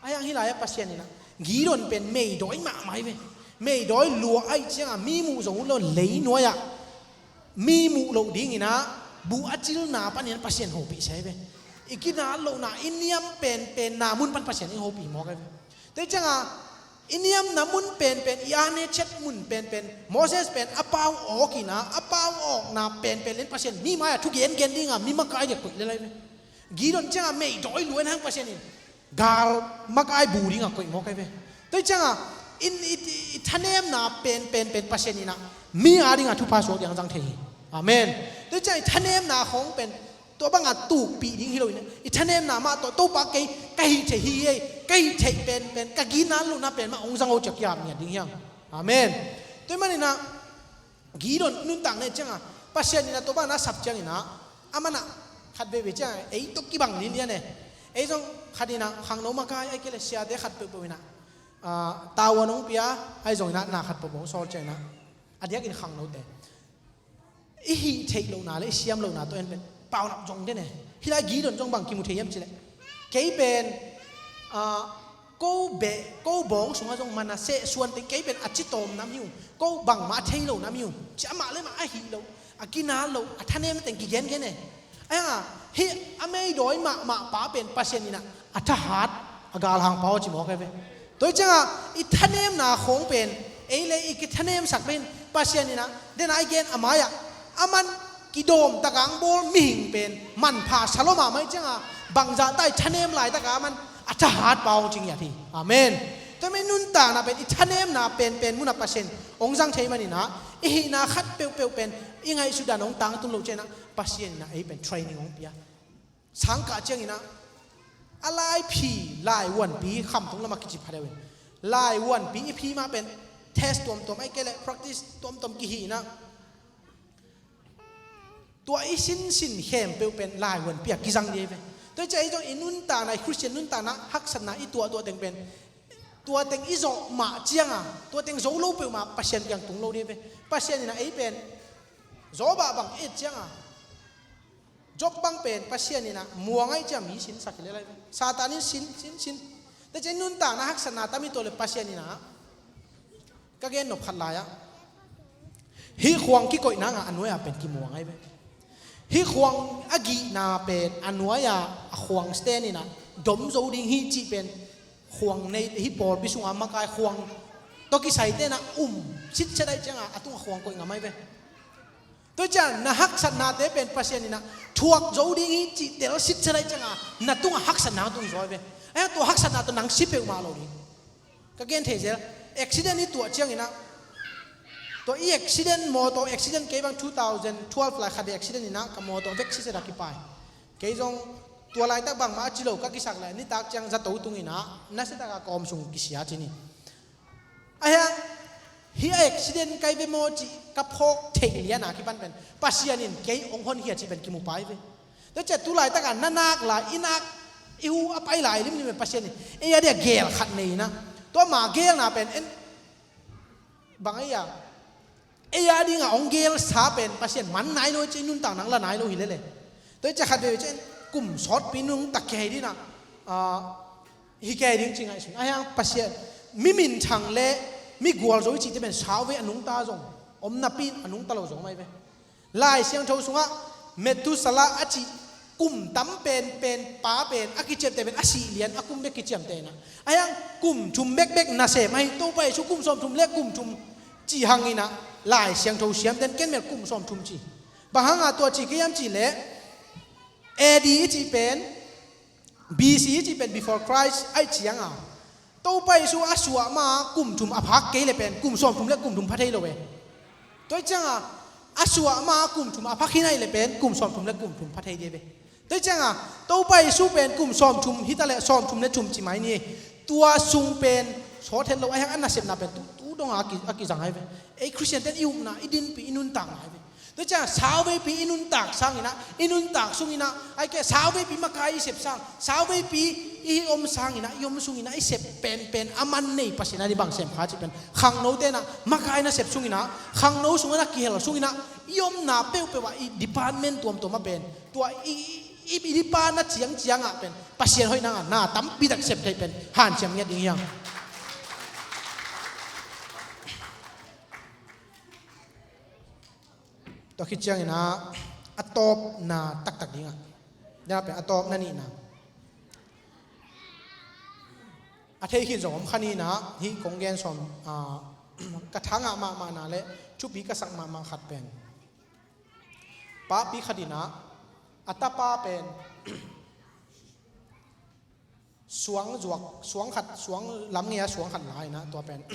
Ahi hang hih lai-ah Pasian in ah Gideon pen meidawi mahmah hi ve. Meidawi lua ahih ciangah mi muh zong ut lo, leinuai-ah mi muh loh dingin ah buh a cilna panin Pasian hopih sia hi ve. I kinal lohna, i niam penpenna mun pan Pasian in hopih mawk hi ve. Tua hi ciangah i niamna mun penpen, i a ne ciat mun penpen, Moses pen a pau awk in ah, a pau awkna penpen leng Pasian mi mai-ah thu gengen dingah mi makai dia koih lel hi ve. Gideon ciangah meidawi lua in hang Pasian in gal makai bu dingah koih mawk hi ve. Tua hi ciangah i, i, i thanemna penpen pen Pasian in ah mi a dingah thupha suak ding hong zang thei hi. Amen. Tua hi ciangah i thanemna khawng pen tua bangah tukpih ding hi lo in ah, i thanemna mah tawh Topa kei ka hih theih hi ei, ka hih theih penpen, ka ginat lohna pen mah hong zang o ci-a kiap ngiat ding hi hang. Amen. Tua ahih manin ah Gideon nuntakna i et ciangah Pasian in ah tua bangah na sap ciangin ah, aman ah khat veivei ciangah ei tawh kibang lilian e. Ei zong khat in ah khangno makai, ahih kei leh siate khat peuhpeuh in ah, ah, tavuan hong pia, ahi zongin ah na khat peuhpeuh hong sawl ciangin ah, a diakin khangnote i hih theih lohna le i siam lohna tawh en pen paunap zong den e. Hih lai Gideon zong bang kimu thei hiam cih leh, kei pen, ah, ko beh, ko bawng sungah zong Manasseh suante kei pen a citawm nam hi ung, ko bangmah a thei lo nam hi ung, ci amah le mah a hih loh, a kinal loh, a thanem teng kigengen e. Ahi hang ah hih a meidawi mahmah pa pen Pasian in ah a thahat, a galhang pa aw ci mawk hi ve. Tua hi ciangah i thanemna khawng pen ei le i kithanemsak pen Pasian in ah, den a i gen a mai-ah, aman kidawm takah hong bawl mihing pen manpha sa lua mahmah hi ciangah, bangzah ta i thanem laitakah aman a thahat pa hong ci ngiat hi. Amen. Tua ahih manin nuntakna pen i thanemna penpen munah Pasian hong zang thei manin ah, i hihna khat peuhpeuh pen i ngaihsut dan hong tangtung loh ciangin ah Pasian in ah ei pen training hong pia. Sangkah ciangin ah a laiphi, laivuanpi, khamtung lamah kici pha deuh in, laivuanpi i phi mah pen test tuamtuam, ahih kei leh practice tuamtuam kihih in ah, tua i sinsin khempeuh pen laivuanpi ah kizang ding hi ve. Tua hi ciah ei zong i nuntakna, i Khristian nuntakna haksatna i tuahtuah teng pen, tua teng i zawh mah ciangah, tua teng zo lo peuhmah Pasian kiang tung lo ding hi ve. Pasian in ah ei pen Job ah bang i et ciangah, Job bang pen Pasian in ah muang ahih ciang mi sinsak hi lel hi ve. Satan in sin, sin, sin. Tua ciah i nuntakna haksatna tam i tuah leh Pasian in ah, ka gen nop khat lai-ah, hih khuang kikoihna ngah a nuai-ah pen kimuang ahi ve. Hih khuang a gihna pen a nuai-ah a khuang stand in ah dom zo ding hi cih pen khuang nei, hih pawlpi sungah makai khuang tawh kisaite in ah um sitset ahih ciangah a tungah khuang koih ngam ahi ve. Tua ciah na haksatnate pen Pasian in ah thuak zo ding hi cih tel sitset ahih ciangah na tungah haksatna hong tung hi zaw ahi ve. Ahi hang tua haksatna tawh nang si peuhmah lo ding. Ka gen thei zel, accident i tuah ciangin ah, tua i accident, mawtaw accident, kei bang two thousand twelve lai khat i accident in ah ka mawtaw vek sitset a kipai. Kei zong tua laitak bangmah a ci lo, ka kisak leh nitak ciang zato tung in ah, nasia takah ka om sung kisia ci ni. Ahi hang hih a accident kai ve maw cih ka phawk theih lian a kipan pen Pasian in kei hong honkhia cih pen kimu pai ve. Tua ciah tu laitakah na nak lai, i nak, i hu a pai lai limlim pen Pasian in ei a dia gel khat nei in ah, tua ma gelna pen en bang ahi a, ei a dingah hong gelsa pen Pasian man nai lo, ciah i nuntak nang la nai lo hi lel e. Tua ciah khat veve ciah en kum sawtpi nungta kei ding in ah, ah, hi kei ding ci ngaihsun. Ahi hang Pasian, mi minthang le mi gualzo i cihte pen sau ve, a nungta zong om napi in a nungta lo zong om ahi ve. Lai Siangtho sungah Methuselah a cih kum tam penpen pa pen a kiciamteh pen a sih lian a kum bek kiciamteh inah, a hiang kum thum bekbek nasem ahi. Topa Jesu kum sawmthum le kum thum cih hang inah Lai Siangtho siamten ken mel kum sawmthum ci. Bang hanga tua ci kei hiam cih leh, A D i cih pen, B C i cih pen before Christ ahi cianga, Topa Jesu a suah ma kum thum a phak kei le pen kum sawmthum le kum thum pha thei lo e. Tua hi cianga a suah ma kum thum a phak hi nai le pen kum sawmthum le kum thum pha thei dih ve. Tua hi cianga Topa Jesu pen kum sawmthum hita le sawmthum le thum ci mai ni. Tua sung pen sawt het lo, a hiang a nasepna pen tu, tu donga a ki, a kizang ahi ve. Ei Khristian ten i upna, i dinpi, i nuntakna ahi ve. Tua ciang sauveipi i nuntak sanginah, i nuntak sunginah, aike sauveipi makai i sep sang, sauveipi i om sanginah, i om sunginah, i sep penpen a man nei Pasian a di bang sem kha cih pen khangno tenah makai na sep sunginah, khangno sungah na kihel sunginah, i omna peuhpeuh ah i department tuamtuam ah pen tua i, i, i, i department na ciangciangah pen Pasian hoih nangah na tampi tak sep thei pen hanciam ngiat ding hiang. Tua khit cianginah a tawpna taktak dingah, dena pen a tawpna nihna. A thei khin zong om kha ninah hih kong gen sawm, ah, ka thangah mahmahna le thupi ka sak mahmah khat pen papi khatinah a tapa pen suang zuak, suang khat, suang lam ngeia suang khat la inah tua pen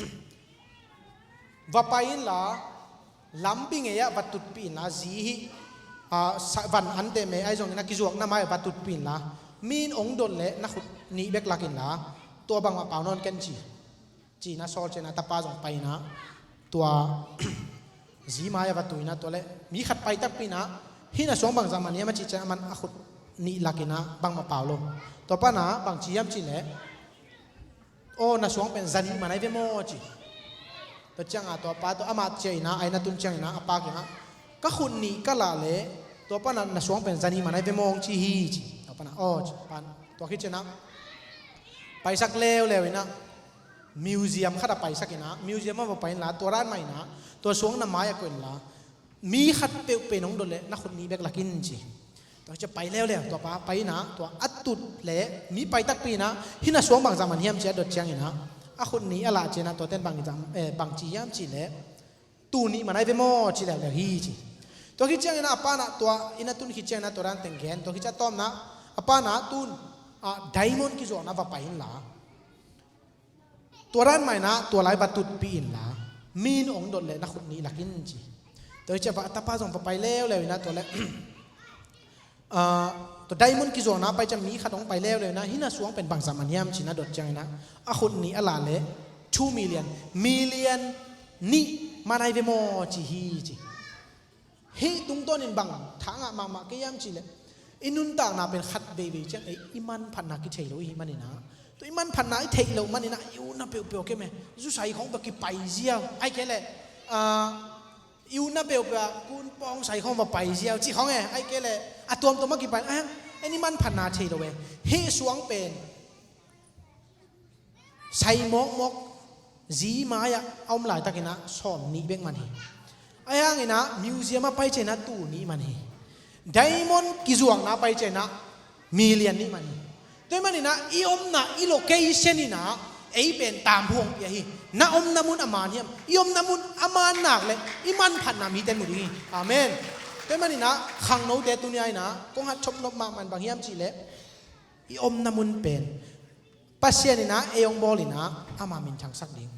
va pai inla, lampi ngeia va tutpih inla, zi hih, ah, sa-, van anteh me ahi zongin a kizuakna mai va tutpih inla, mi in ong dot leh na khut nih bek lak inla, tua bangmah pau nawn ken ci. Ci-inah sawl cianah tapa zong pai inah tua zi mai-ah va tu inah tua le mi khat pai takpi inah hih na suang bangzah man hiam a cih cianah aman a khut nih lak inah bangmah pau lo. Tua panah bang ci hiam cih leh, aw, na suang pen za nih man ahi ve maw ci. Tua ciangah tua pa tua amah ciah inah a inn a tun cianginah a pa kiangah ka khut nih ka lah leh tua panah na suang pen za nih man ahi ve maw hong ci hi ci. Tua panah aw ci pan tua khit cianah paisak leuleu inah museum khat ah paisak inah, museum ah va pai inla, tua dan mah inah tua suang na mai-ah koih inla, mi khat peuhpeuh in hong dot leh na khut nih bek lak in ci. Tua ciah pai leuleu, tua pa pai inah tua a tut leh mi pai takpi inah hih na suang bangzah man hiam ci a dot cianginah a khut nih a lah cianah tua ten bang, eh, bang ci hiam cih leh, tuu nih man ahi ve maw ci leuleu hi ci. Tua khit cianginah a panah tua inn a tun khit cianginah tua dan teng gen, tua khit ciah tawpna a panah tun, ah, diamond kizuakna va pai inla, tua dan mah inah tua lai va tutpih inla, mi in ong dot leh na khut nih lak in ci. Tua hi ciah va a tapa zong va pai leuleu inah tua leh, ah, tua diamond kizuakna pai ciah mi khat ong pai leuleu inah hih na suang pen bangzah man hiam ci na dot cianginah a khut nih a lah leh two million, million nih man ahi ve maw ci hi ci. Hih tungtawnin bang thangah mahmah kei hiam cih leh i nuntakna pen khat veivei ciang ei i manphatna kithei lo i hih maninah, tua i manphatna i theih loh maninah i utna peuhpeuh kem e, zusai khawng bek kipai ziau, ahih kei leh, ah, i utna peuhpeuh ah kunpawng sai khawng va pai ziau cih khawng e, ahih kei leh a tuamtuam a kipai, ah, en i manphatna thei lo e. Hih suang pen sai mawkmawk zi mai-ah a om laitakinah sawm nih bek man hi. Ahi hanginah museum ah pai cianginah tuu nih man hi. Diamond kizuakna pai cianginah million nih man hi. Tua hih maninah i omna i location inah ei pen tamphu hong pia hi. Na omna mun a man hiam? I omna mun a man nak leh i manphatna mite mu ding hi. Amen. Tua hih maninah khangnote tuni-a inah kong hat chop nop mahmah in bang hiam cih leh i omna mun pen Pasian inah ei hong bawl inah ama minthangsak ding.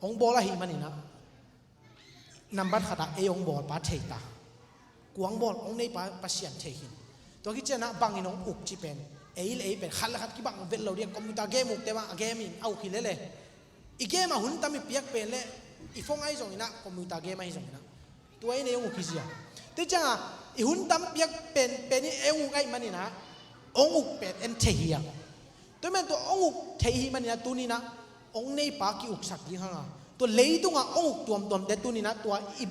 Hong bawl ahih maninah nambat khatah ei hong bawlpa thei ta. Kua hong bawl, hong neipa Pasian thei khin. Tua khit cianah bangin hong uk cih pen ei le ei pen khat le khat kibang vet lo ding a, computer game ukte mah a game in a uk hi lele. I game ah hun tam i piak pen le i phone ahi zonginah computer game ahi zonginah tua in ei hong uk hi zia. Tua ciangah i hun tam piak pen, pen in ei hong uk ahih maninah hong uk pen en thei hi a. Tua hih man tua hong uk thei hi maninah tuninah hong neipa ki-uksak ding hanga, tua leitungah hong uk tuamtuamte tuninah tua i,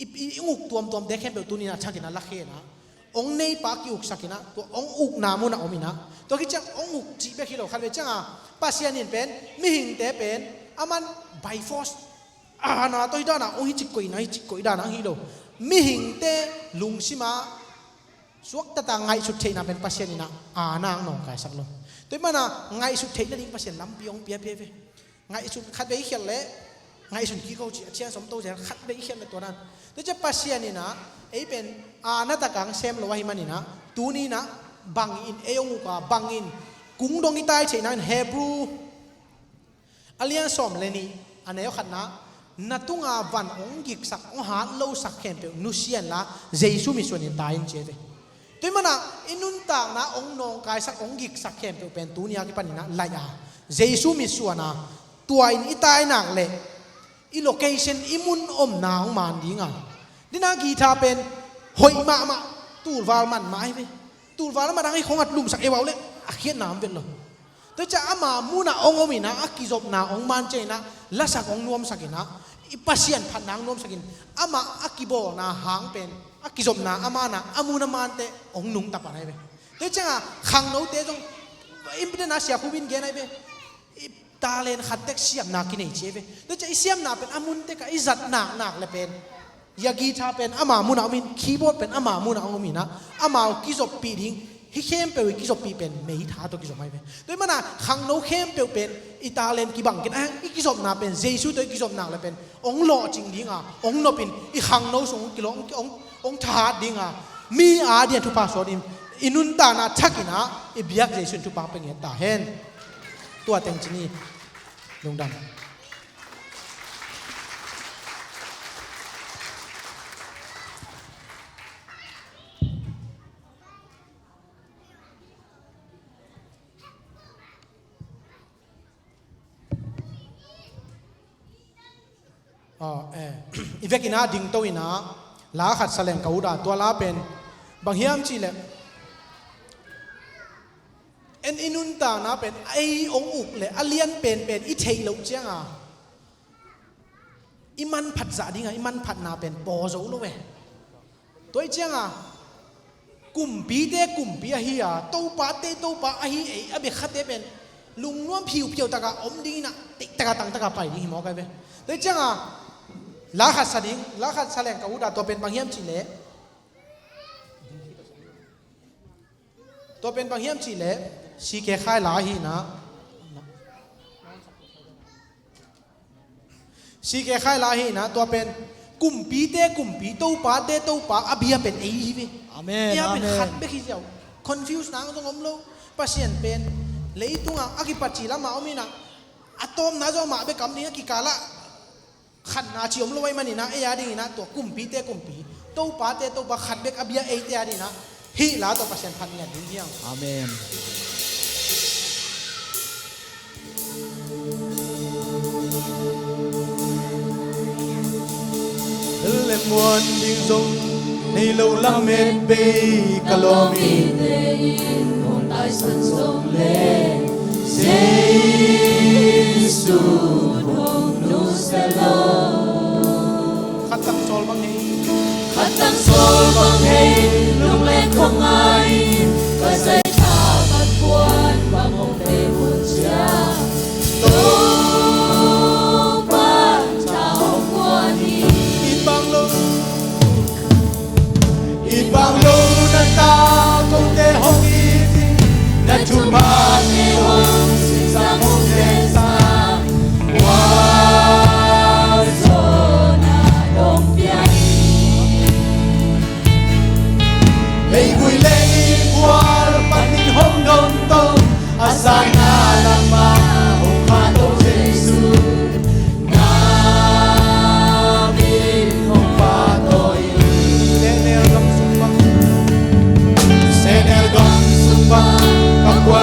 i, i, i hong uk tuamtuamte khempeuh tuninah thakinah lakhenah hong neipa ki-uksakinah tua hong ukna munah ominah, tua khit ciang hong uk cih bek hi lo, khatvei ciangah Pasian in pen mihingte pen aman by force, a, na tawh hi dana hong hi cik koihna, hi cik koih dana hong hi lo. Mihingte lungsima suaktata ngaihsut theihna pen Pasian inah aana hong nawngkaisak lo. Tua ih mana ngaihsut theihna ding Pasian lampi hong piapia ve. Ngaihsun khat vei i khialh leh ngaihsun kik ko ci a, Thian Som To zel khat vei i khialh leh tua dan. Tua ciah Pasian inah ei pen aana takang sem lo ahi maninah tuni inah bangin ei hong uka, bangin kung dong i tai theih nangin Hebrew a lian sawm le nih a neu khatna, na tunga van hong giksak, hong hat losak khempeuh nusia inla Jesu mitsuanin tai in ci a ve. Tua ih mana i nuntakna hong nawngkaisak, hong giksak khempeuh pen tuni a kipaninah laih a, Jesu mitsuana tua in i tai nak leh i location, i mun omna hong man dinga. Dina guitar pen hoih mahmah, tulval man mah ahi ve. Tulval a madang i khong at lumsak ei vau leh a khiatna om vet lo. Tua ciah ama munah hong om inah a kizopna hong man ciah inah lasak hong nuamsak inah i Pasian phatna hong nuamsak in, amah a kibawlna hang pen a kizopna a manah a mun a mante hong nungta pan ahi ve. Tua cianga khangnote zong in pite na siakhum in gen ahi ve. I talent khat tek siamna kinei ci ahi ve. Tua ciah i siamna pen a mun tekah i zat naknak le pen ya guitar pen ama munah om in, keyboard pen ama munah om inah amau kizoppih ding, hih khempeuh i kizoppih pen meitha tawh kizom ahi ve. Tua ih mana khangno khempeuh pen i talent kibang kin a, i kizopna pen Jesu tawh i kizopna le pen hong lawhcing dinga, hong nopin i khangno sung hong kilawh, hong, hong, hong thahat dinga, mi a dian thupha sawt in i nuntakna thakinah i biak Jesu in thupha pia ngiat ta hen. Tua teng ci ni. Lungdam. Aw, eh, i vekinah dingto inah la khat sa leng ka ut a, tua la pen bang hiam cihleh en i nuntakna pen ei hong uk le a lian penpen i theih loh cianga i manphat zah dinga i manphatna pen paw zo lo ve. Tua ih cianga kumpite kumpi ahi a, topate topa ahi ei a bia khate pen lungnuam phiuphiau taka om dinginah teihtaka tangtaka pai ding hi mawk ahi ve. Tua ih cianga la khat sa ding, la khat sa leng ka ut a, tua pen bang hiam cihleh, tua pen bang hiam cihleh C K Khai la ahi inah, C K Khai la ahi inah tua pen kumpite kumpi, topate topa a bia pen ei hi ve. Amen, bia pen amen. Khat bek hi ziau. Confuse nang zong om lo. Pasian pen leitunga a kipat ci lama om inah a tawpna zong amah bek kam ding a kikalah khatna ci om lo ahi maninah ei a dinginah tua kumpite kumpi, topate topa khat bek a bia eite a dinginah hih la tawh Pasian phat ngiat ding hiang. Amen. Lemmuan ding zong nei lo lamet bei ka lawm i taisan zong le Jesu hong nusia lo. Khat tang sawl bang hei. Khat tang sawl bang hei, lungleng khong ngai, ka zai tha bat puan bang hong tei mun cia. Topa tha hong puan hi. I bang lo. I bang lo na ta kote hong it hi, na thuphate hong sinsang hong tesa. Kua zo na dong pia hi. Ei gui leng i kual panin hong dong tong. A sana lama hong pha to Jesu, na min hong pha to i. Senel gam sung bang, Senel gam sung bang, ka kua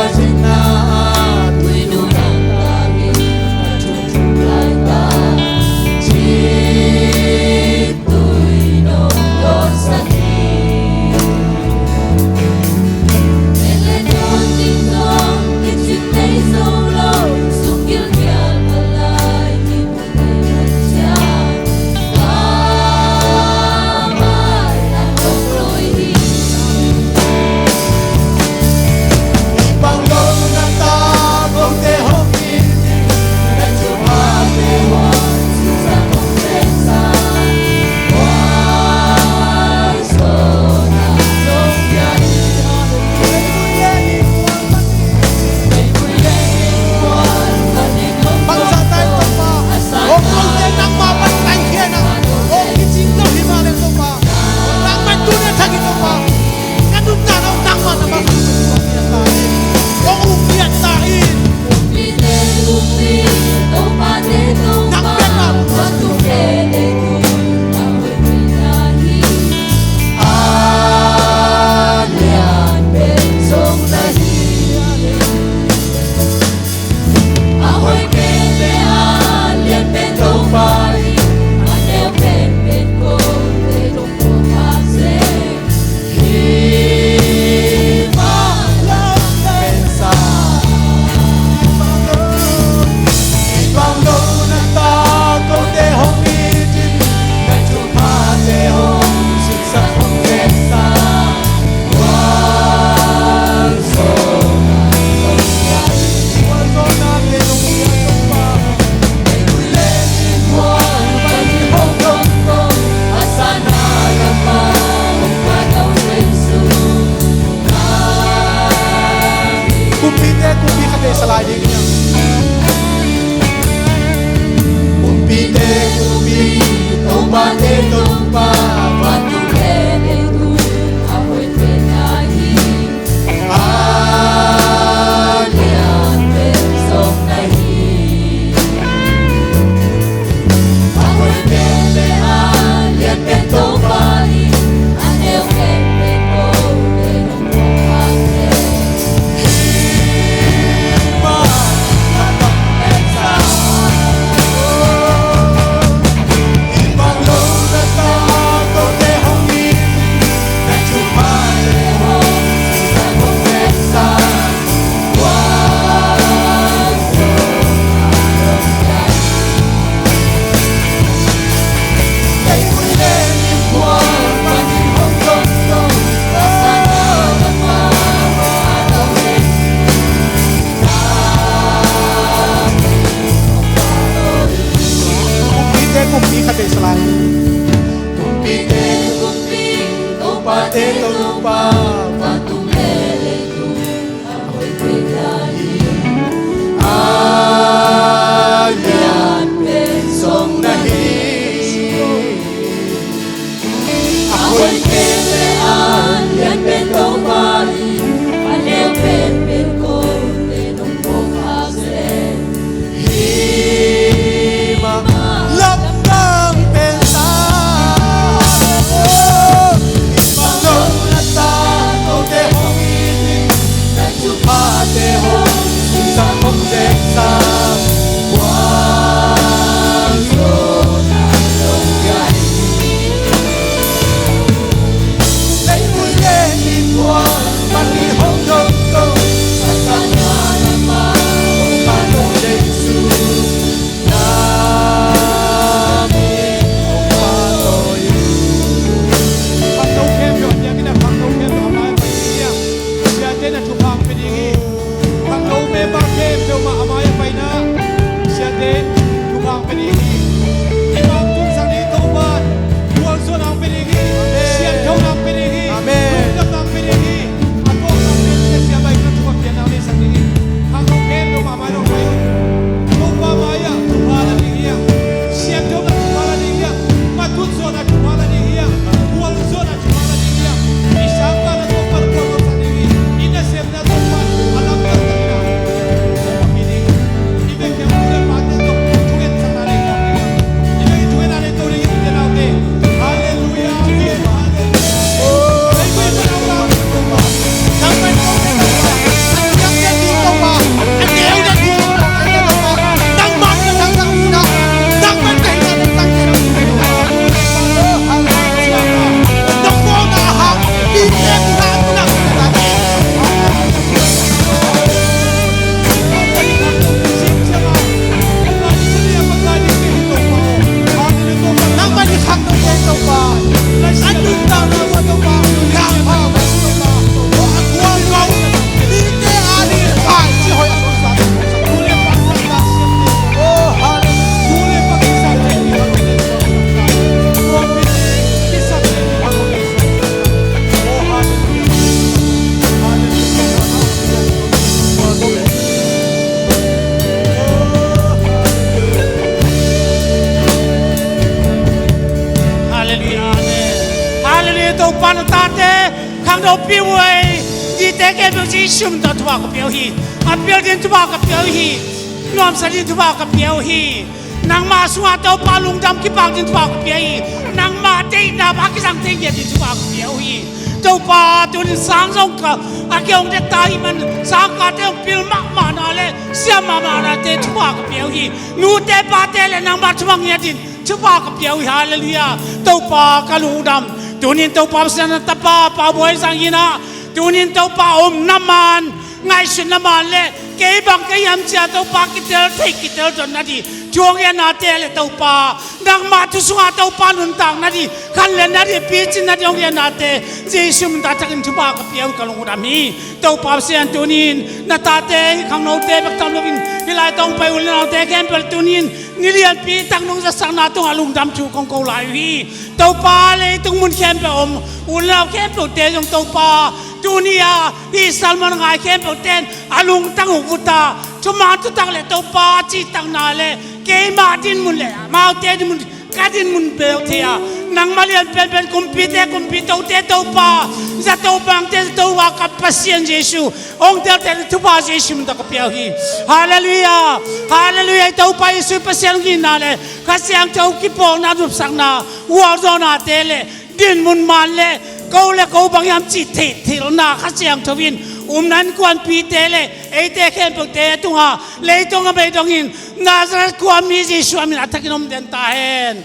Te Topa, vantung le leitung a hoih pen na hi. A lian pen zong na hi. A hoih pen le a lian pen Topa hi. A neu pen pen kote nong phawk kha seh. Hi mah, lamdang pen sa. Bang lo na ta kote hong it in, na thuphate hong zang hong zek sa. Gualzo na lo ya hi. Leitung le ni gual, bang ni hong dong dong, sa sa na na ma, hong pa dong deng su. Khangno khempeuh a diakin a khangno khempeuh a mai a pai ding hi. Siate na thupha hong pia ding hi. Khangno member khempeuh mah a mai a paina siate thupha hong pia ding hi. I mawk tun sang ding Topa, gualzawhna hong pia ding hi. Siangthona hong pia ding hi. Amen. Lungdamna hong pia ding hi. A tawpna pen sia bai na thupha piakna hong nei sang ding hi. Khangno khempeuh mah a mai dong pai un. Topa mai-ah thupha la ding hi a, siangthona thupha la ding hi a, matut zawhna thupha la ding hi a, gualzawhna thupha la ding hi a, i sangkahna Topa na gualzawhsak ding hi. I nasemna Topa a lamdang ding hi a, Topa mi ding. I bek hiam u le pate tawh thungetsanna ding hi a, i bek i thungetna ding to ding hi a, u te nau te. Halleluiah. Amen. Halleluiah. Halleluiah, amen. Halleluiah, Topa na tate khangnopi uh ei. Dite khempeuh Jesu min tawh thupha ka pia uh hi. A pial ding thupha ka pia uh hi. Nuamsa ding thupha ka pia uh hi. Nangmah sungah Topa lungdam kipak ding thupha ka pia hi. Nangmah deihna a kizang thei ngiat ding thupha ka pia uh hi. Topa tunin sang zong ka a kiang dek ta hi man, sangkahte hong pil mahmahna le siam mahmahnate thupha ka pia uh hi. Nute pate le nangmah thupha ngiat ding thupha ka pia uh hi. Halleluiah. Topa ka lungdam. Tunin Topa Pasian na tapa Pa Buai Zang in ah, tunin Topa omna man, ngaihsutna man le kei bang ka hiam ci-a Topa kitel theih kitel dotna ding thu hong ngetnate le Topa nangmah thu sungah Topa nuntakna ding, khanletna ding, picin nading hong ngetnate Jesu min tawh a thakin thupha ka pia uh hi, ka lungdam hi. Topa Pasian tunin na tate hih khangnote bek tham loin hih lai tawh hong pai u le naute khempeuh tunin ni lianpi tak nong zatsakna tungah lungdam thu kong ko lai uh hi. Topa leitung mun khempeuh om u le nau khempeuhte zong Topa tuni-a hih sermon ngai khempeuhte in a lungtang uh vut a, thuman thutak le Topa cihtakna le keimah dinmun le amaute dinmun, ka dinmun bek thei a, nangmah lian penpen kumpite kumpi, tote Topa, zato bangte zato a ka Pasian Jesu hong teltel thupha Jesu min tawh ka pia uh hi. Halleluiah. Halleluiah. I Topa Jesu Pasian hong itna le Kha Siangtho kipawlna, nopsakna, gualzawhnate le dinmun man le ko le ko bang hiam cih theihtelna Kha Siangtho in umna innkuanpihte le eite khempeuhte tungah leitung a bei dongin Nazareth khuami Jesu a min a thakin om den ta hen.